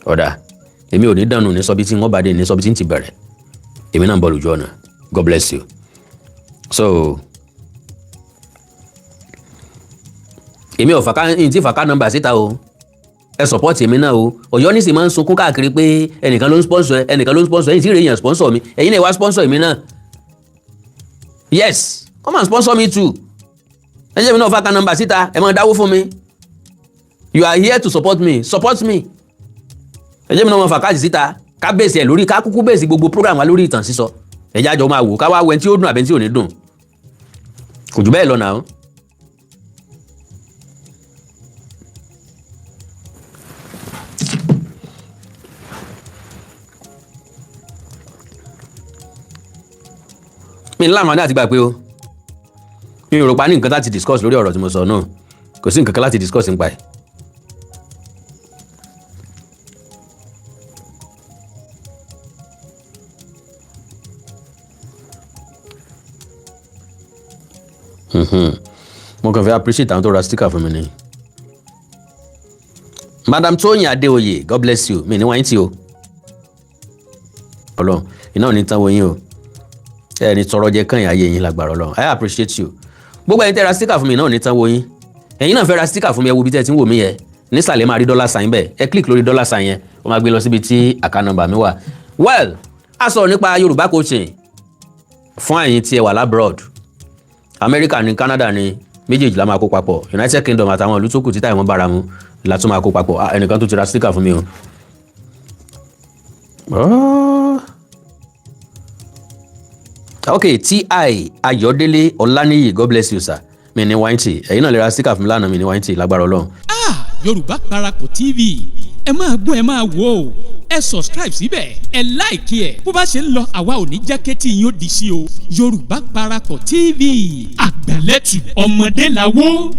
Ọ̀dà èmi ò ní dànù ní sọ́bí tí wọ́n bá dé ní sọ́bí tí ń ti bẹ̀rẹ̀. Èmi náà ń bọ̀ lójú ọ̀nà. God bless you. So èmi ò fàkà ní tí fàkà nọ́mbà síta o. Ẹ support èmi náà o. Ọ̀yọ́ ní sì máa ń sunkún káàkiri pé ẹnìkan ló ń sponsor ẹ, ẹnìkan ló ń sponsor ẹ. Ẹ̀yin tí rèé yàn sponsor mi, ẹ̀yin náà wá sponsor èmi náà. Yes, come and sponsor me too. Ẹ jẹ́ mi náà fàkà nọ́mbà síta, ẹ máa dáwó fún mi. You are here to support me, support me. Ẹ jẹ́ mi náà máa fà káàdì síta, ká base ẹ̀ lórí, ká kúkú base gbogbo program wa lórí ìtàn sísọ. Ẹ jẹ́ àjọ máa wò, ká wá wẹ́n tí ó dùn àbẹ́ tí ò ní dùn. Kò jù bẹ́ẹ̀ lọ náà. Mi ní láǹfààní àti gbà pé o mi ò rò pa ní nǹkan láti discuss lórí ọ̀rọ̀ tí mo sọ náà. Kò sí nǹkan kan láti discuss nípa ẹ̀. Mo kàn fẹ́ appreciate àwọn tó ra sticker fún mi ni. Madam Tóyìn Adéoyè, God bless you. Mi ní wáyé tí o Ọlọ́run iná ò ní tán wo yín o. Ẹ ní tọrọ jẹ kàn ayé yín lágbára Ọlọ́run. I appreciate you. Gbogbo ẹ̀yin tẹ́ ra sticker fún mi náà, ò ní tán wo yín. Ẹ̀yin náà fẹ́ ra sticker fún mi, ẹ wo ibi tẹ́ ẹ ti ń wò mí yẹ, nísàlẹ̀ máa rí dollar sign bẹ́ẹ̀. Ẹ click lórí dollar sign yẹn, ó máa gbé lọ síbi tí account number mi wà. Well, a sọ̀rọ̀ nípa Yorùbá coaching. Fún ẹ̀yin tí ẹ wà l'abroad, Amẹ́ríkà ní, Canada ní, méjèèjì la máa kó papọ̀. United Kingdom àtàwọn ìlú tó kù títà ìwọ̀n bára mu la tún máa kó papọ̀. Ah, ẹnìkan tó ti ra sticker fún mi o. Ah. Ok, Ti Ayọ̀délé Ọláníyì, God bless you, sir. Mi ní wáìntì, ẹ̀yin náà lè ra sticker fún mi lánàá. Mi ní wáìntì, lágbára Ọlọ́run. Ah, Yorùbá Parapọ̀ TV, ẹ máa gbọ́, ẹ máa wò ó. Ẹ subscribe síbẹ̀, ẹ like ẹ̀. Bó bá ṣe ń lọ, àwa ò ní jẹ́ kétí yín ó di sí o. Yorùbá Parapọ̀ TV, àgbàlẹ́tù ọmọdé làwọ́.